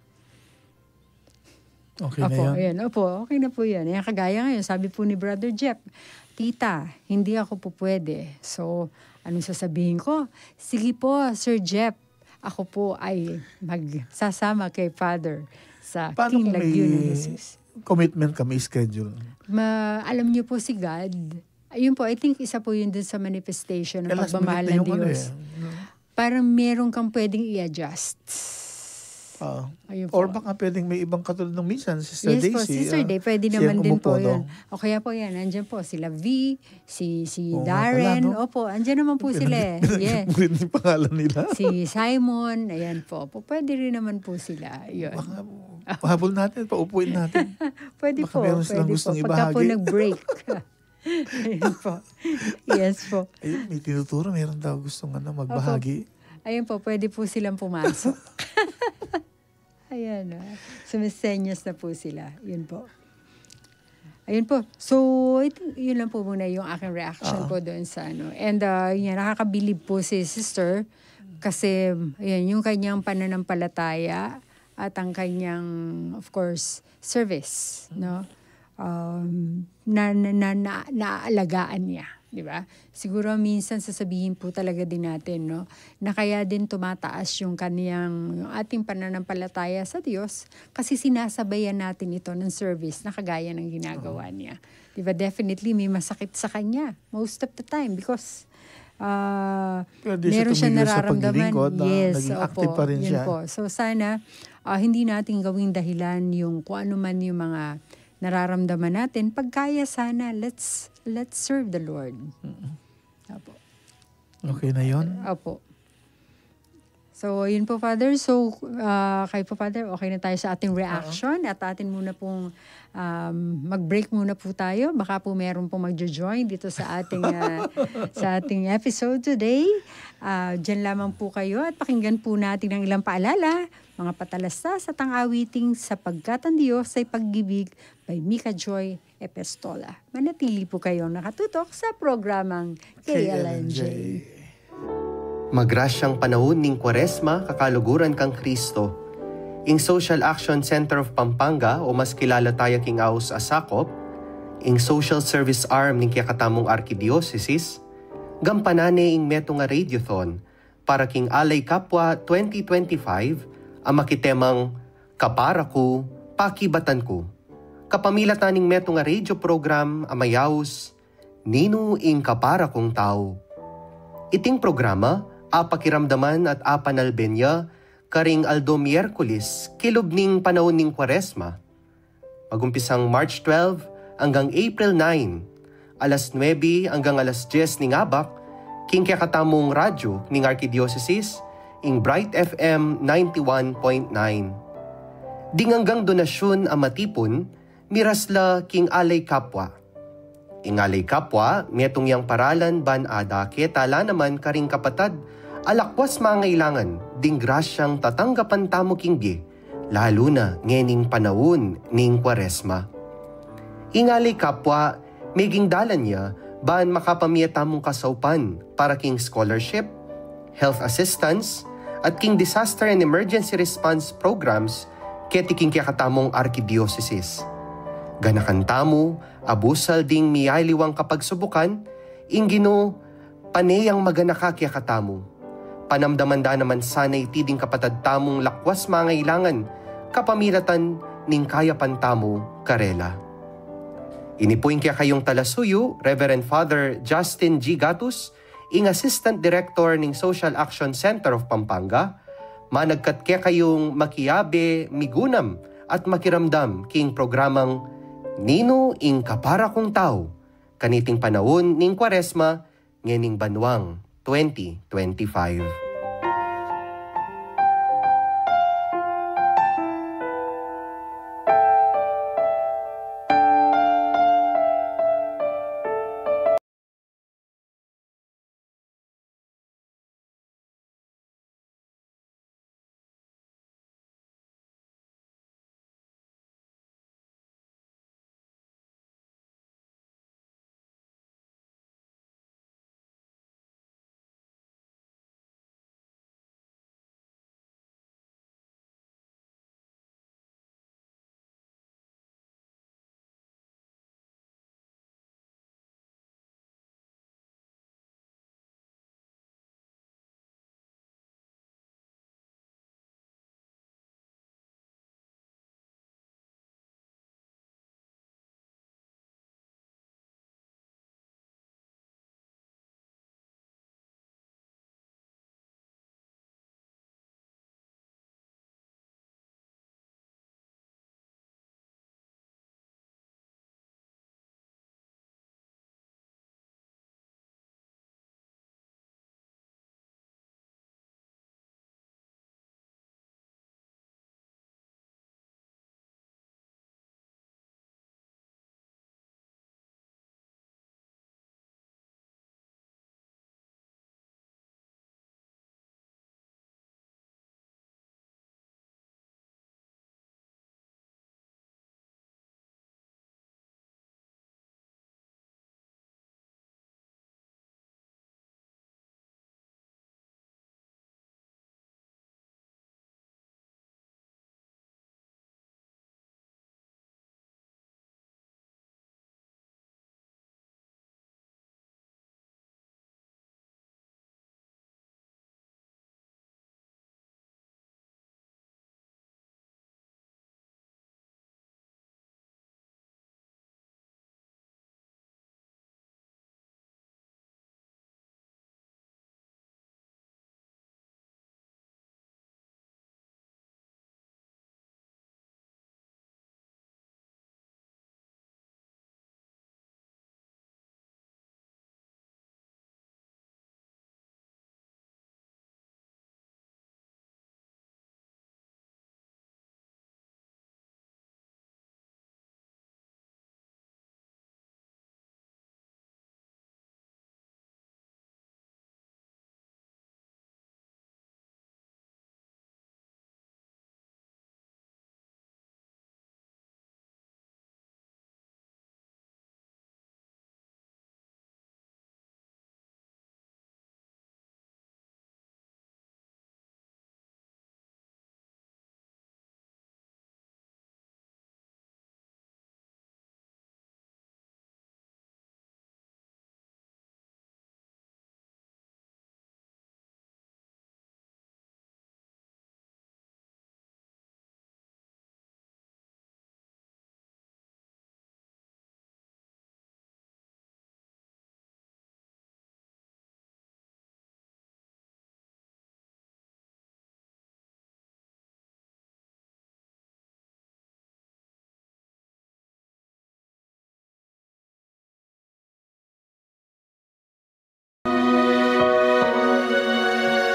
Okay na Opo, yan? Ayan. Opo, okay na po yan. Ayan, kagaya ngayon, sabi po ni Brother Jeff, "Tita, hindi ako po pwede." So, anong sasabihin ko? "Sige po, Sir Jeff, ako po ay magsasama kay Father sa Paano King kung may Laguna Jesus." Commitment kami, schedule? Ma-, alam niyo po si God. Ayun po, I think isa po yun dun sa manifestation ng Eh, last pagmamahal minute na ng yung ano Diyos. Eh, no? Parang meron kang pwedeng i-adjust. Ah. Ayun po. Or baka pwedeng may ibang katulad ng minsan, Sister Yes po, Daisy, Sister ah, Day, pwede siya naman din umupo, po yun. No? O kaya po yan, andyan po sila V, si, si Oo nga pala, Darren. No? Opo, andyan naman po sila eh. Binanggit, binanggit Yeah. mo rin yung pangalan nila. Si Simon, ayan po. Po, pwede rin naman po sila. Yun. Baka, habol natin, paupuin natin. Pwede Baka po, meron silang pwede gustong po. Pagka po ibahagi. Nag-break. Ayun po. Yes po. Ayun, may tinuturo, meron daw gustong ano, Opo. Magbahagi. Ayun po, pwede po silang pumasok. Ayan, ah. Sumisenyas na po sila. Yun po. Ayun po. So, I think yun lang po muna yung aking reaction Oo. po doon sa ano. And, ah, yun nga, nakakabilib po si Sister kasi, ayan, yung kanyang pananampalataya at ang kanyang, of course, service, no? Um, na, na, na, na, naaalagaan niya, di ba? Siguro minsan sasabihin po talaga din natin, no, na kaya din tumataas yung kaniyang, yung ating pananampalataya sa Diyos kasi sinasabayan natin ito ng service na kagaya ng ginagawa Oo. niya. Di ba? Definitely, may masakit sa kanya most of the time because, ah, Pero di siya meron siyang tumigil sa nararamdaman. Paglilingkod, na Yes, naging active opo, pa rin yun siya. Po. So, sana, ah, hindi natin gawing dahilan yung kung ano man yung mga nararamdaman natin. Pag kaya sana, let's, let's serve the Lord. Mm-mm. Opo. Okay na yun? Opo. So, yun po, Father. So, ah, kayo po, Father, okay na tayo sa ating reaction Oo. At atin muna pong, um, mag-break muna po tayo. Baka po meron pong magjo-join dito sa ating, ah, sa ating episode today. Ah, diyan lamang po kayo at pakinggan po natin ang ilang paalala, mga patalastas at ang awiting Sapagkat ang Diyos ay Pag-ibig by Mika Joy Epistola. Manatili po kayong nakatutok sa programang K L N J. K L N J. Magrasyang panahon ning Kuaresma, kakaluguran kang Kristo. Ing Social Action Center of Pampanga, o mas kilala taya king aus a SACOP, ing social service arm ning kekatamung arkidiosesis, gampanan ne ing metung a radiothon para king Alay Kapwa twenty twenty-five a makitemang Kapara Ku, Pakibatan Ku. Kapamilatan ning metung a radio program a mayaus, Ninu ing Kapara Kung Tau? Iting programa, apakiramdaman at apanalben ya karing aldo Miyerkules, kilub ning panaun ning Kuaresma. Magumpisang March twelve anggang April nine, alas nuebe anggang alas dyes ning abak, king kekatamung radyo ning Arkidiosesis, ing Bright F M ninety-one point nine. Ding anggang donasyun a matipun, miras la king Alay Kapwa. Ing Alay Kapwa, metung yang paralan ban adake tala naman karing kapatad a lakwas mangailangan ding grasyang tatanggapan tamu king bie, lalu na ngening panaun ning Kuaresma. Ing Alay Kapwa, meging dalan ya ban makapamie tamung kasaupan para king scholarship, health assistance, at king disaster and emergency response programs keti king kekatamung arkidiosesis. Ganakan tamu a busal ding miyaliwang kapagsubukan, ing Ginu pane yang maganaka kekatamu. Panamdaman da naman sana iti ding kapatad tamung lakwas mangailangan kapamilatan ning kayapan tamu karela. Ini pu ing kekayung talasuyu, Reverend Father Justin G. Gatus, ing Assistant Director ning Social Action Center of Pampanga, managkat kekayung makiabe, migunam, at makiramdam king programang Ninu ing Kapara Kung Tau, kaniting panaun ning Kuaresma, ngening banuang twenty twenty-five.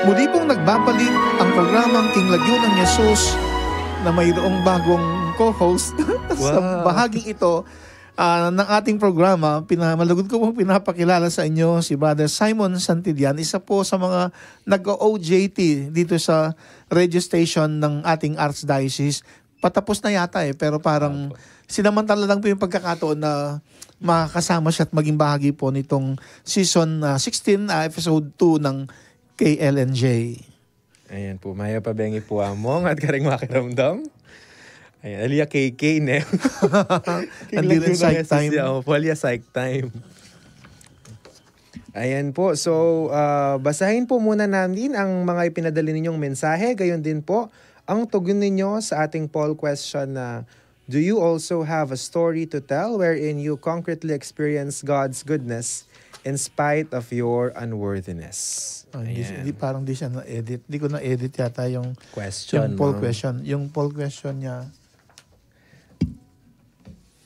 Muli pong nagbabalik ang programang King Lagyu nang Jesus na mayroong bagong co-host sa Wow. bahaging ito, ah, ng ating programa. Pina-, malugod ko pong pinapakilala sa inyo si Brother Simon Santillan, isa po sa mga nag-O J T dito sa radio station ng ating Archdiocese. Patapos na yata eh, pero parang Opo. sinamantala lang po yung pagkakataon na makakasama siya at maging bahagi po nitong season, ah, sixteen, ah, episode two ng K L N J. Ayan po, mayap a bengi pu Among at kareng makiramdam. Ayan, ali ya K K ne. Andi rin psych time. Opo, ali ya psych time. Ayan po. So, ah, basahin po muna natin ang mga ipinadala ninyong mensahe. Gayon din po, ang tugon ninyo sa ating poll question na, "Do you also have a story to tell wherein you concretely experience God's goodness in spite of your unworthiness?" Ah, hindi, Ayan. hindi, parang di siya na-edit. Hindi ko na-edit yata yung, Question, yung poll no? question. Yung poll question niya.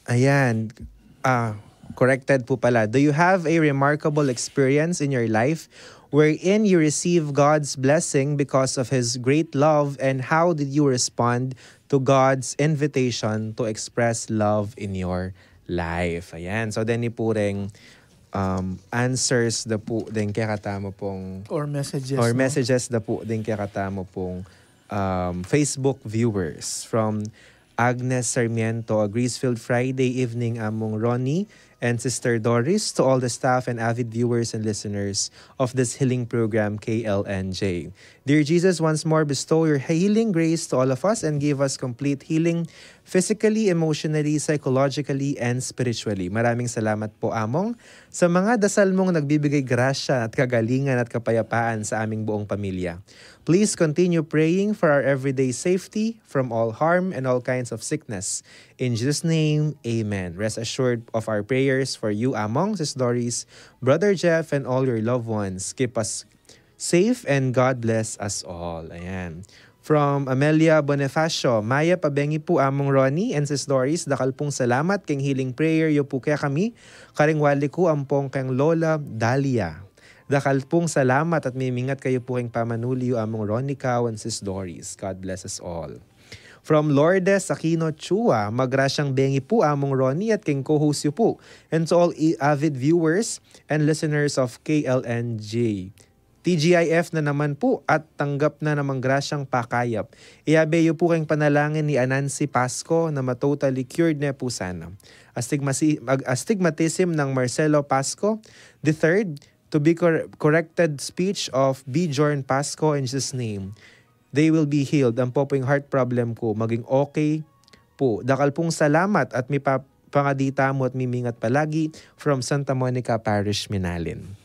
Ayan. Ah, corrected po pala. Do you have a remarkable experience in your life wherein you receive God's blessing because of His great love, and how did you respond to God's invitation to express love in your life? Ayan. So, then ni pureng um, answers da po din kaya katamu pong Or messages. or No? messages da po din kaya katamu pong um, Facebook viewers from Agnes Sarmiento, a grace-filled Friday evening, Among Ronnie and Sister Doris, to all the staff and avid viewers and listeners of this healing program, K L N J. Dear Jesus, once more bestow your healing grace to all of us and give us complete healing physically, emotionally, psychologically, and spiritually. Maraming salamat po, Among, sa mga dasal mong nagbibigay grasya at kagalingan at kapayapaan sa aming buong pamilya. Please continue praying for our everyday safety from all harm and all kinds of sickness. In Jesus' name, amen. Rest assured of our prayers for you, Among, Sis Doris, Brother Jeff, and all your loved ones. Keep us safe and God bless us all. Ayan. From Amelia Bonifacio, "Mayap a bengi pu Among Ronnie and Sis Doris, dakal pung salamat keng healing prayer yu pu kekami, kareng wali ku ampong keng Lola Dalia. Dakal pung salamat at mimingat kayu pu keng pamanuli yu Among Ronnie, kaw and Sis Doris. God bless us all." From Lourdes Aquino Chua, "Magrasyang bengi pu Among Ronnie at keng co-host yu pu, and to all i- avid viewers and listeners of K L N J. T G I F na naman pu at tanggap na namang grasyang pakayap. Iyabe yu pu keng panalangin ni Anansi Pasco na ma-totally cured ne pu sana. Astigmasi- ag- astigmatism ng Marcelo Pasco the third, to be cor- corrected speech of Bjorn Pasco in Jesus' name. They will be healed. Ampo pu ing heart problem ku, maging okay pu. Dakal pung salamat at mipapangadita mu at mimingat palagi, from Santa Monica Parish, Minalin."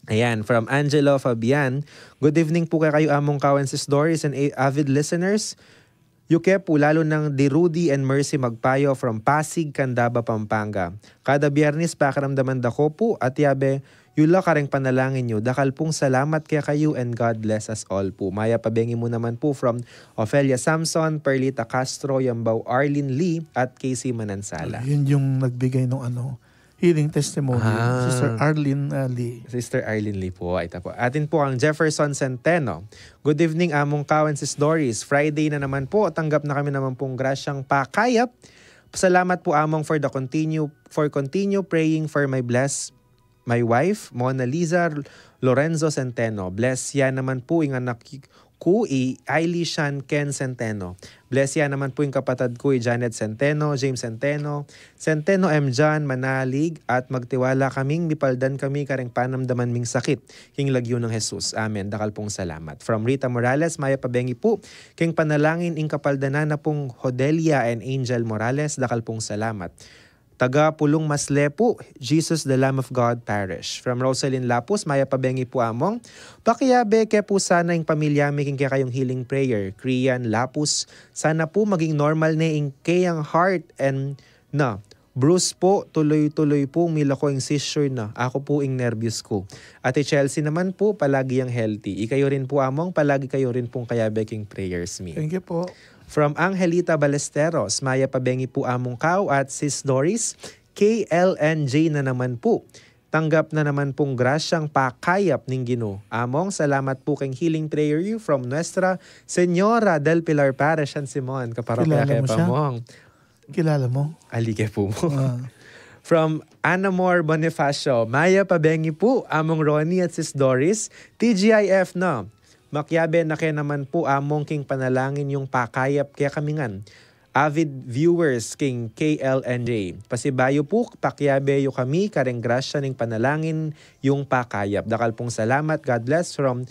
Ayan, from Angelo Fabian, "Good evening pu kekayu Among, kaw and Sis Doris and a- avid listeners. Yu ke pu lalu nang di Rudy and Mercy Magpayo from Pasig, Candaba, Pampanga. Kada Biyernes pakiramdaman da ko pu at yabe yu la kareng panalangin yu. Dakal pung salamat kekayu and God bless us all pu." Mayap a bengi mu naman pu from Ofelia Samson, Perlita Castro, Yambao Arlene Lee, at Casey Manansala. Yun yung nagbigay ng ano, healing testimony. Ah. Sister Arlene uh, Lee. Sister Arlene Lee po. Ay, ito po. Atin po ang Jefferson Centeno. "Good evening, Among, kaw and Sis Doris. Friday na naman po. Tanggap na kami naman pong grasyang pakayap. Salamat po, Among, for the continue for continue praying for my bless my wife, Mona Lisa Lorenzo Centeno. Bless ya naman po ing anak ku i Ailey Shan Ken Centeno. Bless ya naman po ing kapatad ku i Janet Centeno, James Centeno, Centeno M. John, manalig at magtiwala kaming mipaldan kami kareng panamdaman ming sakit king lagyu nang Jesus. Amen. Dakal pung salamat." From Rita Morales, "Mayap a bengi pu keng panalangin ing kapaldanan na pung Hodelia and Angel Morales. Dakal pung salamat." Taga Pulong Masle pu, Jesus the Lamb of God Parish. From Rosalyn Lapus, "Mayap a bengi pu Among. Pakiabe ke pu sana ing pamilya mi king kekayung healing prayer." Krian Lapus, "Sana pu maging normal ne ing keyang heart and na. Bruce pu, tuloy-tuloy pung milako ing seizure na. Aku pu ing nerbyos ku." Ate Chelsea naman pu, palagi yang healthy. Ikayu rin pu Among, palagi kayu rin pung kayabe king prayers mi. Thank you po. From Angelita Balesteros, "Mayap a bengi pu Among, kaw at Sis Doris, K L N J na naman pu. Tanggap na naman pung grasyang pakayap ning Ginu. Among, salamat pu keng healing prayer yu from Nuestra Señora del Pilar Parish, San Simon." Kaparokya Kilala ke mo pa, siya? Mong. Kilala mo? Ali ke pu mo. Ah. From Anamor Bonifacio, "Mayap a bengi pu Among Ronnie at Sis Doris, T G I F na. Makiabe na ke naman pu Among king panalangin yung pakayap kekami ngan. Avid viewers king K L N J. Pasibayu pu, pakiabe yu kami kareng grasya ning panalangin yung pakayap. Dakal pung salamat. God bless." From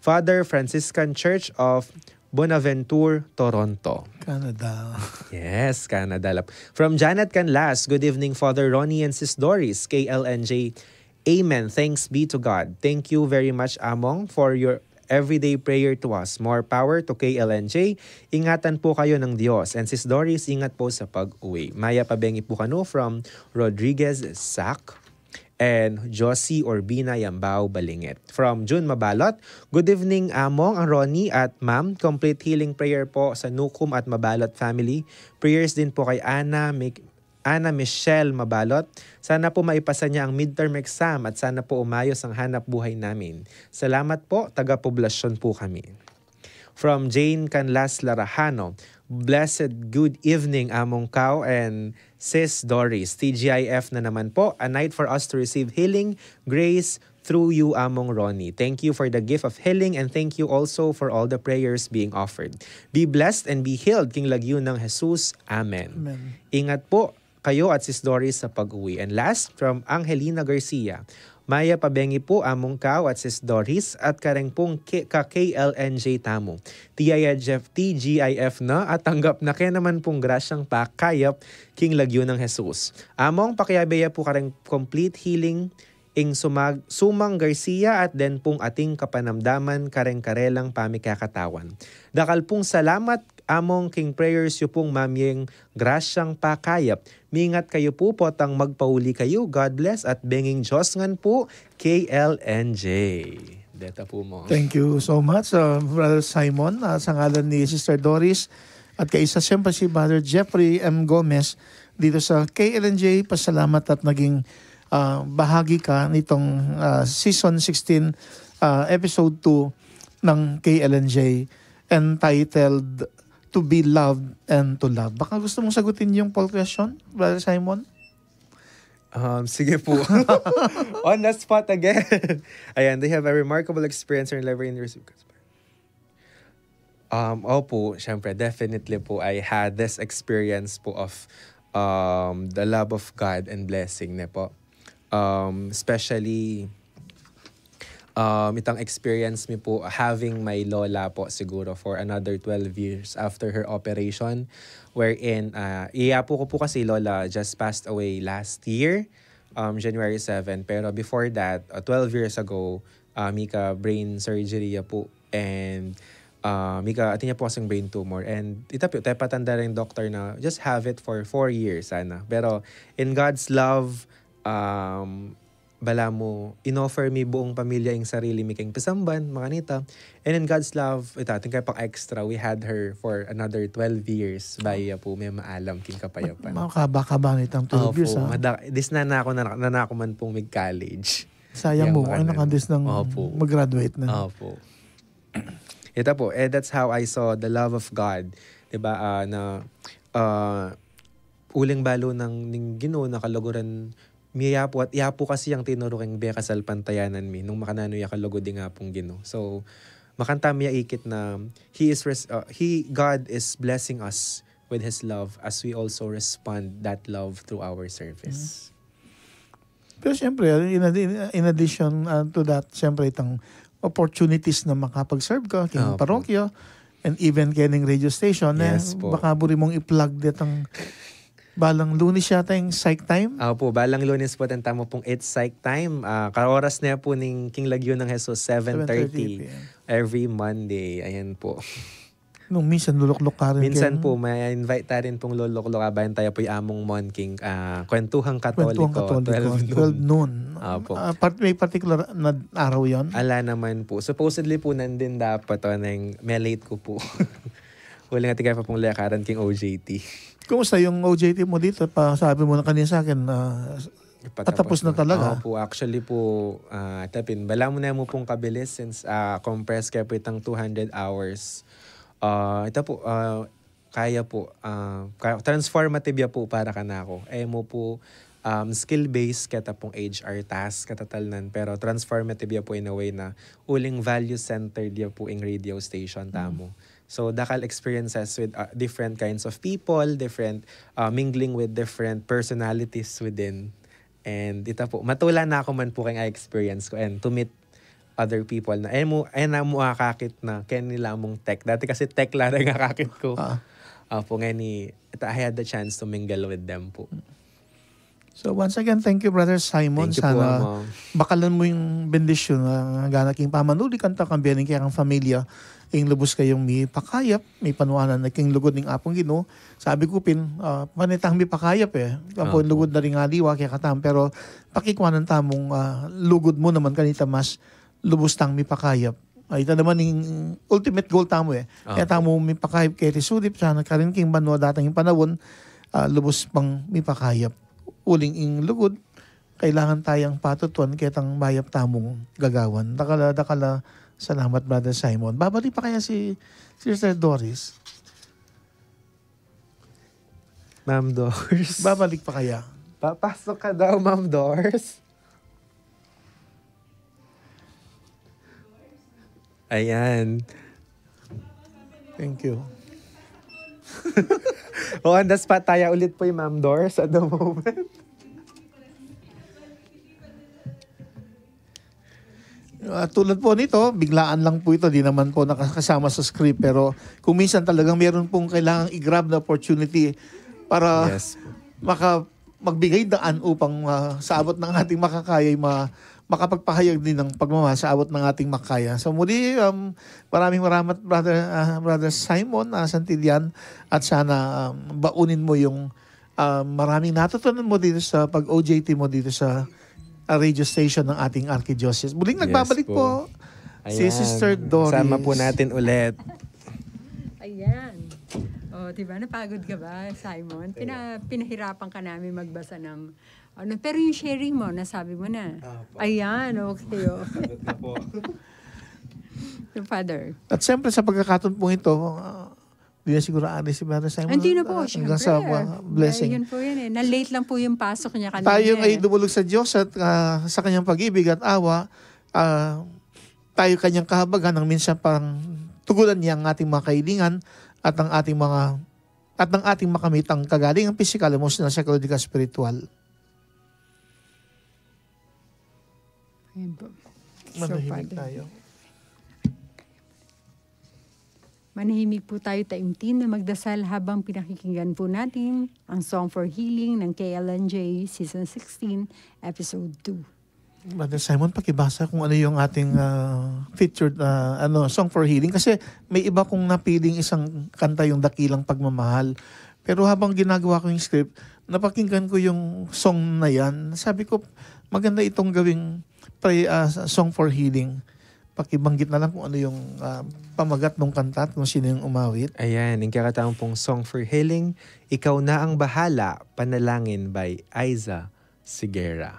Father Franciscan Church of Bonaventure, Toronto. Canada. Yes, Canada lap. From Janet Canlas, "Good evening, Father Ronnie and Sis Doris, K L N J. Amen. Thanks be to God. Thank you very much, Among, for your everyday prayer to us. More power to K L N J. Ingatan po kayo ng Diyos. And Sis Doris, ingat po sa pag-uwi." Maya pabengi po kanu from Rodriguez Sac and Josie Urbina Yambao Balingit. From June Mabalot, "Good evening, Among, ang Ronnie at Ma'am. Complete healing prayer po sa Nukum at Mabalot family. Prayers din po kay Ana, Mick, Ana Michelle Mabalot. Sana po maipasa niya ang midterm exam at sana po umayos ang hanap buhay namin. Salamat po, taga-poblasyon po kami." From Jane Canlas Larajano, "Blessed good evening, Among Kao and Sis Doris. T G I F na naman po. A night for us to receive healing, grace, through you, Among Ronnie. Thank you for the gift of healing and thank you also for all the prayers being offered. Be blessed and be healed, king lagyu nang Jesus. Amen." Amen. Ingat po kayo at Sis Doris sa pag-uwi. And last, from Angelina Garcia. "Maya pabengi po, Among Kao at Sis Doris, at kareng pung K- ka K L N J tamu. T I F, T G I F na at tanggap na ke naman pung grasyang pakayap king lagyu nang Jesus. Among, pakiabe ya po kareng complete healing ing sumag, Sumang Garcia at den pung ating kapanamdaman kareng karelang pamikakatawan. Dakal pung salamat, Among, king prayers yu pung mamyeng grasyang pakayap. Mingat kayu po potang magpauli kayu. God bless at benging Diyos ngan po, K L N J." Deta po mo. Thank you so much, uh, Brother Simon. Uh, sa ngalan ni Sister Doris at kaisa siyempre si Brother Jeffrey M. Gomez dito sa K L N J, pasalamat at naging uh, bahagi ka nitong uh, season sixteen, uh, episode two ng K L N J, entitled To Be Loved and to Love. Baka gusto mong sagutin yung poll question, Brother Simon? Um, sige po. On the spot again. Ayan, they have a remarkable experience in life in receive gospel. Um, opo, syempre, definitely po, I had this experience po of um, the love of God and blessing ne po. Um, especially, um, itang experience mi po having my lola po siguro for another twelve years after her operation, wherein, uh, iya po ko po kasi lola just passed away last year, um, January seven. Pero before that, uh, twelve years ago, uh, mika brain surgery ya po. And uh, mika, atin ya po kasing brain tumor. And ita po, tepatanda rin doktor na just have it for four years sana. Pero in God's love, um, bala mo, inoffer mi buong pamilya ing sarili mi keng pisamban, makanita. And in God's love, ita, atin kaya pang extra, we had her for another twelve years. Bayu ya po, mi maalam king kapayapan. Makaba-kaba nitang twelve years, ha? Mada, dis na nako, na, na nako man pong mig-college. Sayang mo, ay nakadis nang mag-graduate na. Opo. Ita po, eh, that's how I saw the love of God. Diba, uh, na uh, uling balu nang ning Ginu na kaluguran mi ya po at ya po kasi yang tinuru keng bie kasalpantayanan mi nung makananu ya kalugud ing Apung Ginu. So, makanta mi ya ikit na He is, res- uh, He, God is blessing us with His love as we also respond that love through our service. Pero siyempre, in, ad- in addition uh, to that, siyempre itang opportunities na makapag-serve ka, kayong parokya, and even kayong radio station, eh, baka buri mong i-plug detang balang Lunes yata yung psych time? Opo, balang Lunes po, tanta mo pong It's Psych Time. Uh, kaoras na po ning King Lagyu ng Jesus, seven thirty every Monday. Ayan po. Nung minsan luluklok ka rin. Minsan po, may invite ta rin pong luluklok. Abayan tayo po yung among Mon King, uh, Kwentuhang Katoliko, Kwentuhang Katoliko, twelve noon. Opo. Uh, part, may particular na araw yon? Ala naman po. Supposedly po, nandin dapat. O, nang, may late ko po. Uling atin kaya pa pong lekaran king O J T. Kumusta yung O J T mo dito? Pa, sabi mo na kanina sa akin, uh, patapos na talaga. Opo, actually po, uh, tapin, bala mo na mo pong kabilis since uh, compress kaya po itang two hundred hours. Uh, ita po, uh, kaya po, uh, transformative ya po para kanako. E mo po um, skill-based keta pong H R task katatalnan, pero transformative ya po in a way na uling value-centered ya po ing radio station tamu. So, dakal experiences with uh, different kinds of people, different uh, mingling with different personalities within. And ita po, matula na ako man po kayong experience ko and to meet other people na, eh, mu, eh, na mu akakit na, keni la mung tech. Dati kasi tech la rin akakit ku. Ah. Apo, ngeni, I had the chance to mingle with them po. So, once again, thank you, Brother Simon. Thank you po, Sana Ma'am. Bakalan mu ing bendisyon na gana king pamanuli kanta, kambe ning kekang pamilya, ing lubus kayung mipakayap, mipanuanan na king lugud ning Apung Ginu. Sabi ku pin, ah, pane tang mipakayap e. Ampo ing lugud na ring aliwa kekatamu, pero pakikuanan tamung, ah, lugud mu naman kanita mas lubus tang mipakayap. Ay, ita naman ing ultimate goal tamu e. Kaya tamu mipakayap keti sulip, sana karin king banua datang ing panaun, ah, lubus pang mipakayap. Uling ing lugud, kailangan tayang patutuan ketang mayap tamung gagawan. Dakal a, dakal a salamat, Brother Simon. Babalik pa kaya si Sister Doris? Ma'am Doris. Babalik pa kaya? Papasok ka daw, Ma'am Doris. Ayan. Thank you. O, on the spot tayo ulit po yung Ma'am Doris at the moment. At tulad po nito, biglaan lang po ito, di naman po nakasama sa script, pero kung minsan talagang meron pong kailangang i-grab na opportunity para Yes po. maka-, magbigay daan upang, ah, sa abot ng ating makakaya, ma-, makapagpahayag din ng pagmamahal sa abot ng ating makaya. So muli, um, maraming maramat, Brother, ah, Brother Simon, ah, Santillan, at sana, um, baunin mo yung, ah, maraming natutunan mo dito sa pag-O J T mo dito sa, ah, radio station ng ating Archdiocese. Muling Yes nagbabalik po. po si Ayan. Sister Doris. Sama po natin ulit. Ayan. O, di ba? Napagod ka ba, Simon? Pina-, pinahirapan ka namin magbasa ng, ano, pero yung sharing mo, nasabi mo na. Apo. Ayan, okay, o. Sagot na po. Yung Father. At siyempre, sa pagkakataon pong ito, ah, di na siguro alis si Brother Simon, Hindi na po, ah, hanggang siyempre. sa mga blessing. Ay, yun po yun e. Na-late lang po yung pasok niya kanina Tayo e. ay dumulog sa Diyos at, ah, sa kanyang pag-ibig at awa, ah, tayo kanyang kahabagan nang minsan pang tugunan niya ang ating mga kahilingan at ang ating mga, at ng ating makamit ang kagalingang pisikal, emosyonal, psikologikal, spiritual. Ayan po. So, Manahimik Father. tayo. Manahimik po tayo taimtim na magdasal habang pinakikinggan po natin ang Song for Healing ng K L N J Season sixteen, Episode two. Brother Simon, pakibasa kung ano yung ating, ah, featured, ah, ano, Song for Healing. Kasi may iba kong napiling isang kanta, yung Dakilang Pagmamahal. Pero habang ginagawa ko yung script, napakinggan ko yung song na yan. Sabi ko, maganda itong gawing pray, ah, Song for Healing. Pakibanggit na lang kung ano yung, ah, pamagat ng kanta at kung sino yung umawit. Ayan, yung kakatampo pong Song for Healing, Ikaw na ang Bahala, Panalangin by Aiza Sigera.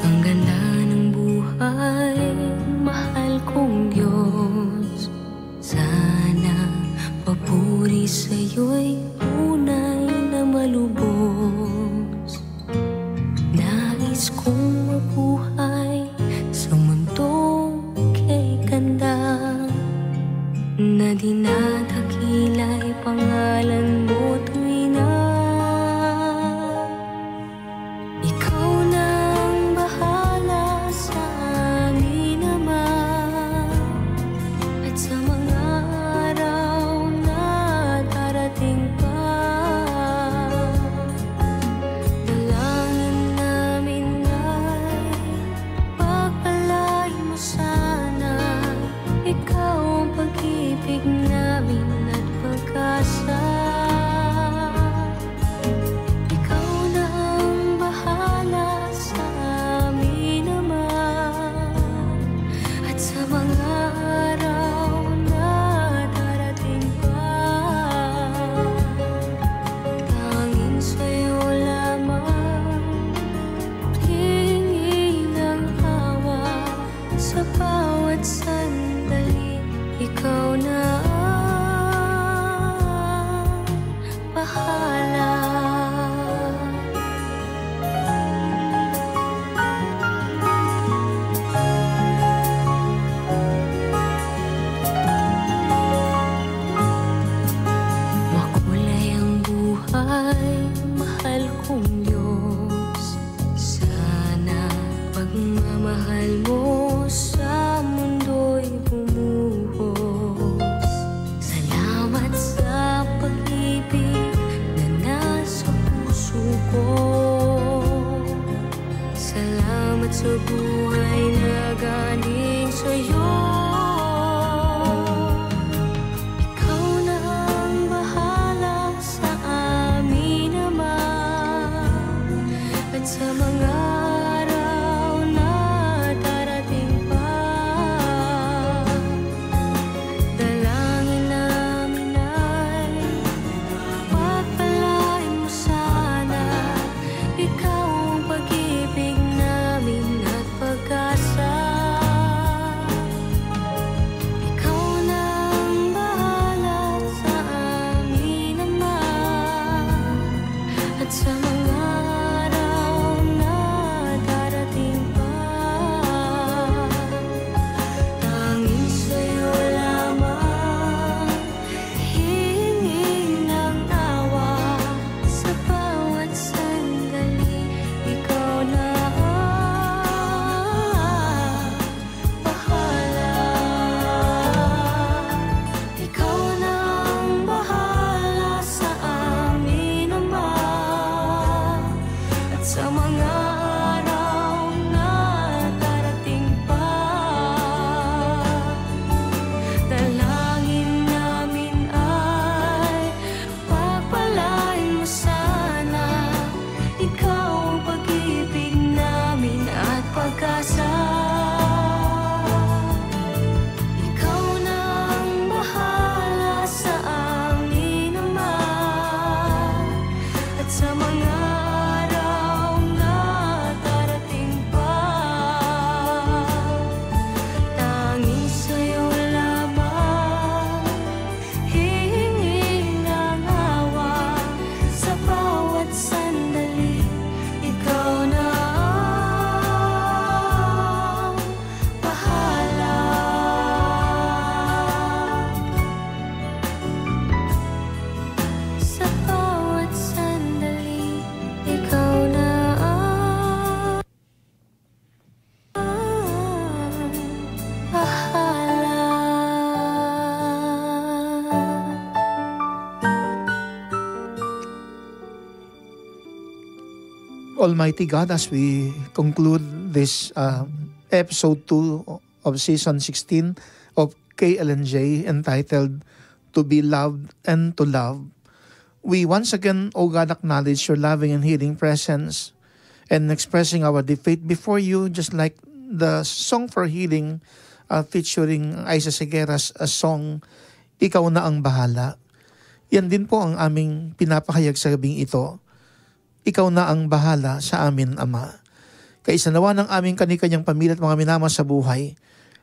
Ang ganda ng buhay, mahal kong Diyos. Sana papuri sa'yo'y tunay na malubos. Nais kong mabuhay sa mundong kekanta, na dinadakila'y pangalan mo tuwina. Ikaw nang bahala sa amin, Ama, at sa mga araw na darating pa. Dalangin namin ay pagpalain mo sana, ikaw ang pag-ibig na Sandali, ikaw na ang bahala. Makulay ang buhay, mahal kong Diyos. Sana pagmamahal mo sa mundo'y bumuhos. Salamat sa pag-ibig na nasa puso ko. Salamat sa buhay na galing sa'yo. Ikaw na ang bahala sa amin, Ama, at sa mga araw na darating pa. Dalangin namin ay pagpalain mo sana. Ikaw ang pag-ibig namin at pag-asa. Ikaw na ang bahala sa amin, Ama, at sa mga araw na darating pa. Tanging sa'yo lamang hihinging ang awa sa bawat sandali. Ikaw na ang bahala. Ikaw na ang bahala sa amin, Ama, at sa mga araw na darating pa. Dalangin namin ay pagpalain mo sana. Ikaw ang pag-ibig namin at pag-asa. Ikaw na ang bahala sa amin, Ama, at sa mga araw na darating pa. Tanging sa'yo lamang hihinging ang awa sa bawat sandali. Ikaw na ang bahala sa bawat sandali. Ikaw na ang bahala. Almighty God, as we conclude this, uh, episode two of season sixteen of K L N J, entitled To Be Loved and to Love, we once again, O God, acknowledge your loving and healing presence and expressing our deep faith before you, just like the song for healing, uh, featuring Isa Seguera's, uh, song, Ikaw na ang Bahala. Yan din po ang aming pinapahayag sa gabing ito. Ikaw na ang bahala sa amin, Ama. Kaisa nawa ng aming kani-kanyang pamilya at mga minamahal sa buhay,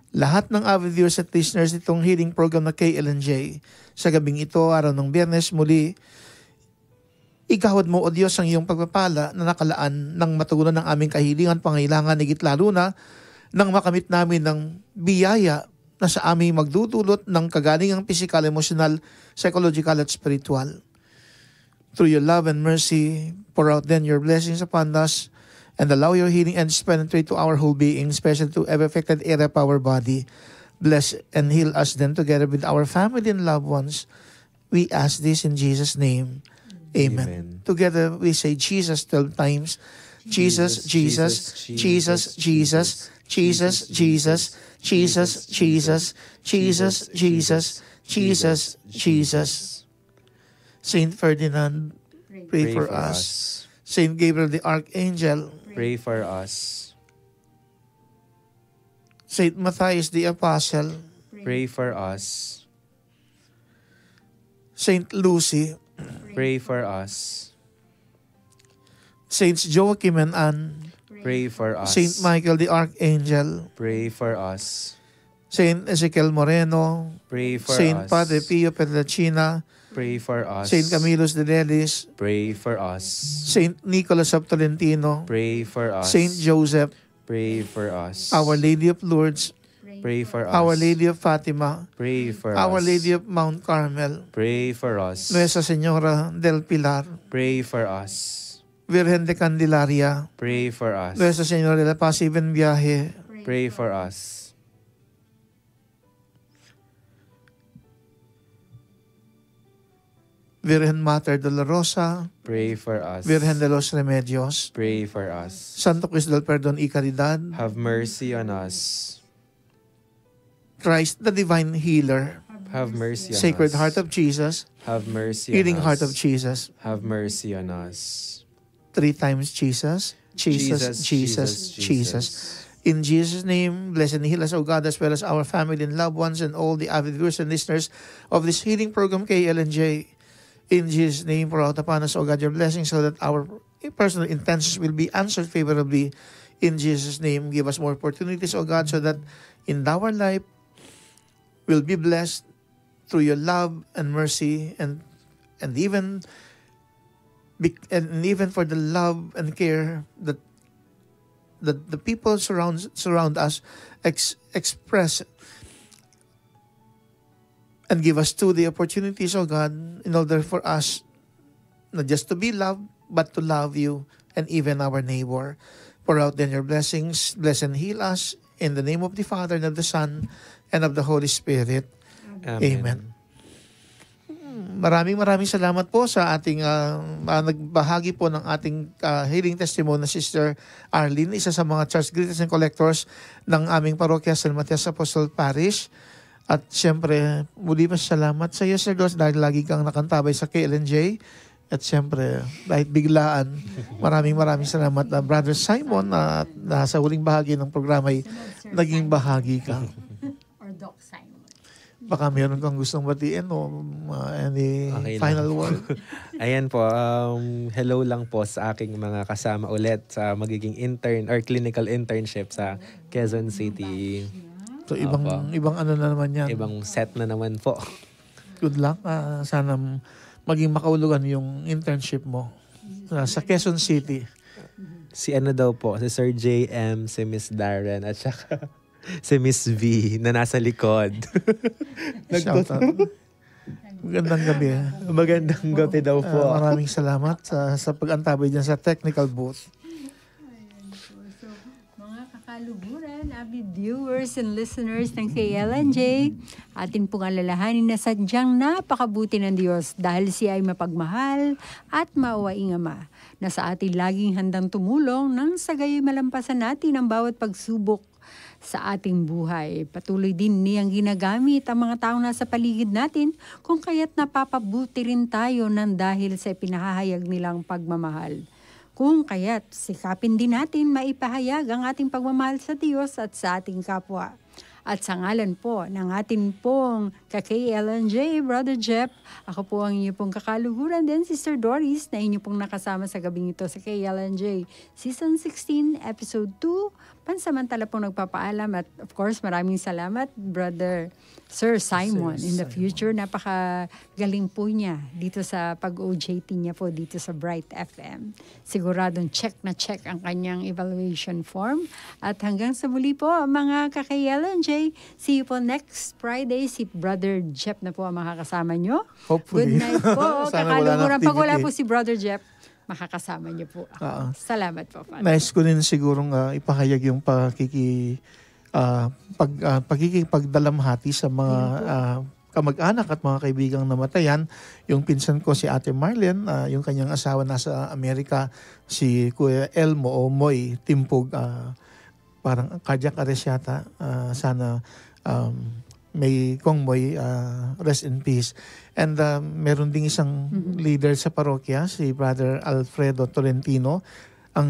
lahat ng avid viewers at listeners nitong healing program na K L N J, sa gabing ito, araw ng Biyernes, muli, igawad mo, O Diyos, ang iyong pagpapala na nakalaan nang matugunan ang aming kahilingan, pangailangan, higit lalo na nang makamit namin ng biyaya na sa aming magdudulot ng kagalingang pisikal, emosyonal, psychological, at spiritual. Through your love and mercy, pour out then your blessings upon us and allow your healing hands to penetrate to our whole being, especially to every affected area of our body. Bless and heal us then together with our family and loved ones. We ask this in Jesus' name. Amen. Amen. Together we say Jesus twelve times. Jesus, Jesus, Jesus, Jesus, Jesus, Jesus, Jesus, Jesus, Jesus, Jesus, Jesus, Jesus, Jesus. Saint Ferdinand, pray for us. Saint Gabriel the Archangel, pray for us. Saint Matthias the Apostle, pray for us. Saint Lucy, pray for us. Saints Joachim and Anne, pray for us. Saint Michael the Archangel, pray for us. Saint Ezekiel Moreno, Pray for Saint us. Padre Pio Pedlachina, Pray for us. Saint Camillus de Lelis, Pray for us. Saint Nicholas of Tolentino, Pray for us. Saint Joseph, Pray for us. Our Lady of Lourdes, Pray for us. Our Lady of Fatima, Pray for Our us. Lady of Mount Carmel, Pray for us. Nuestra Señora del Pilar, Pray for us. Virgen de Candelaria, Pray for us. Nuestra Señora de la Paz y Buen Viaje, Pray for us. Virgen Mater Dolorosa, Pray for us. Virgen de los Remedios, Pray for us. Santo Cristo del Perdon y Caridad, Have mercy on us. Christ the Divine Healer, Have mercy on Sacred us. Heart of Jesus, Have mercy Healing on Heart us. Of Jesus. Have mercy on us. Three times Jesus, Jesus, Jesus, Jesus, Jesus, Jesus. Jesus. In Jesus' name, bless and heal us, O God, as well as our family and loved ones and all the avid viewers and listeners of this healing program, K L N J. In Jesus' name, pour out upon us, O God, your blessings so that our personal intentions will be answered favorably. In Jesus' name, give us more opportunities, O God, so that in our life, will be blessed through your love and mercy and, and even be, and even for the love and care that, that the people surround, surround us ex-, express and give us too the opportunities, O God, in order for us not just to be loved, but to love you and even our neighbor. Pour out then your blessings, bless and heal us in the name of the Father and of the Son and of the Holy Spirit. Amen. Amen. Hmm, maraming, maraming salamat po sa ating, ah, ah, nagbahagi po ng ating, ah, healing testimony na Sister Arlene, isa sa mga church greeters and collectors ng aming parokya, San Matias Apostol Parish. At siyempre, muli pa salamat sa iyo, Sir Dos, dahil lagi kang nakantabay sa K L N J. At siyempre, kahit biglaan, maraming, maraming salamat na Brother Simon, na, na sa huling bahagi ng programa ay naging bahagi ka. Or Doc Simon. Baka meron kang gustong batiin o, uh, any Okay lang. Final word? Ayan po, um, hello lang po sa aking mga kasama ulit sa magiging intern or clinical internship sa Quezon City. So, ibang, Opo. Ibang ano na naman yan. Ibang set na naman po. Good luck. Ah, sana m-, maging makaulugan yung internship mo sa, sa Quezon City. Si ano daw po, si Sir J M, si Miss Darren, at saka si Miss V na nasa likod. Shout out. Magandang gabi. Magandang gabi daw po. Ah, maraming salamat sa, sa pag-antabay dyan sa technical booth. Ayan po. So, mga kakaluguran, avid viewers and listeners ng K L N J, atin pong alalahanin na sadyang napakabuti ng Diyos dahil siya ay mapagmahal at mauwaing Ama na sa atin laging handang tumulong nang sa gayoy malampasan natin ang bawat pagsubok sa ating buhay. Patuloy din niyang ginagamit ang mga taong nasa paligid natin kung kaya't napapabuti rin tayo ng dahil sa ipinahahayag nilang pagmamahal. Kung kaya't sikapin din natin maipahayag ang ating pagmamahal sa Diyos at sa ating kapwa. At sa ngalan po ng atin pong ka-K L N J, Brother Jeff, ako po ang inyo pong kakaluguran din, Sister Doris, na inyo pong nakasama sa gabing ito sa K L N J Season sixteen, Episode two, pansamantala pong nagpapaalam. At of course, maraming salamat, Brother Sir Simon. Sir In the Simon. Future, napakagaling po niya dito sa pag-O J T niya po dito sa Bright F M. Siguradong check na check ang kanyang evaluation form. At hanggang sa muli po, mga ka-K L N J, see you po next Friday. Si Brother Jeff na po ang makakasama nyo. Hopefully. Good night po, Sana wala nang kakaluguran. Pag wala activity. Po si Brother Jeff, makakasama niyo po ako. Oo. Salamat po, Father. Nais ko din sigurong, ah, ipahayag yung pakiki-, ah, pag-, ah, pakikipagdalamhati sa mga, Yun po. Ah, kamag-anak at mga kaibigang namatayan. Yung pinsan ko, si Ate Marlene, ah, yung kanyang asawa nasa Amerika, si Kuya Elmo o Moy Timpug, ah, parang cardiac arrest yata. Ah, sana, um, may Kong Moy, ah, rest in peace. And, ah, meron ding isang Mhm. leader sa parokya, si Brother Alfredo Tolentino, ang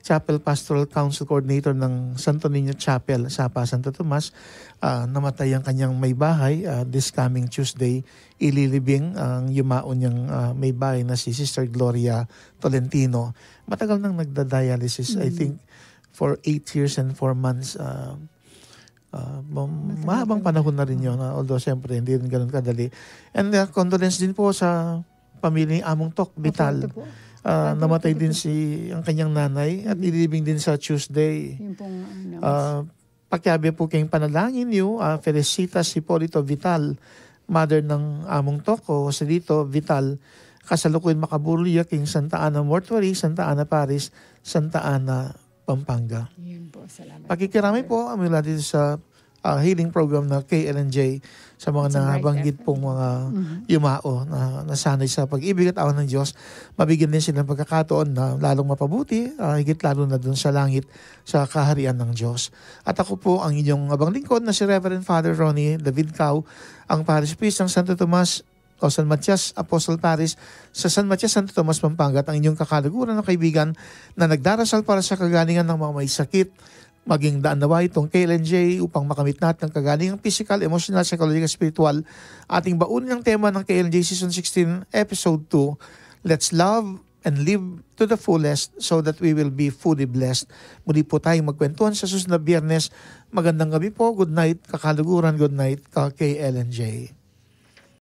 Chapel Pastoral Council Coordinator ng Santo Niño Chapel, Sapa, Santo Tomas. Ah, namatay ang kanyang may bahay, ah, this coming Tuesday. Ililibing ang yumaon niyang, ah, may bahay na si Sister Gloria Tolentino. Matagal nang nagda-dialysis, I Mhm. think, for eight years and four months, ah, ah, Mahabang panahon na rin yun, ah, although siyempre hindi rin ganun kadali. And, ah, condolence din po sa pamilya ni Among Tok Vital. Namatay din si, ang kanyang nanay at ilibing din sa Tuesday. Pakiabe po kayong panalangin niyo, ah, Felicitas Hipolito Vital, mother ng Among Tok, o Joselito Vital, kasalukuyan makaburol ya king Santa Ana Mortuary, Santa Ana Parish, Santa Ana, Pampanga. Pakikiramay po mula dito sa, ah, healing program na K L N J sa mga nabanggit pong mga yumao na nasanay sa pag-ibig at awa ng Diyos. Mabigyan din sila ng pagkakataon na lalong mapabuti, ah, higit lalo na dun sa langit, sa kaharian ng Diyos. At ako po ang inyong abang lingkod na si Reverend Father Ronnie David Cao, ang Parish Priest ng Santo Tomas o San Matias Apostol Parish sa San Matias, Santo Tomas, Pampanga, at ang inyong kakaluguran ng kaibigan na nagdarasal para sa kagalingan ng mga may sakit. Maging daan nawa itong K L N J upang makamit natin ang kagalingang pisikal, emosyonal, psychological, spiritual. Ating baunin ang tema ng K L N J Season sixteen, Episode two, Let's Love and Live to the Fullest so that we will be fully blessed. Muli po tayong magkwentuhan sa susunod na Biyernes. Magandang gabi po. Good night, kakaluguran. Good night, ka K L N J.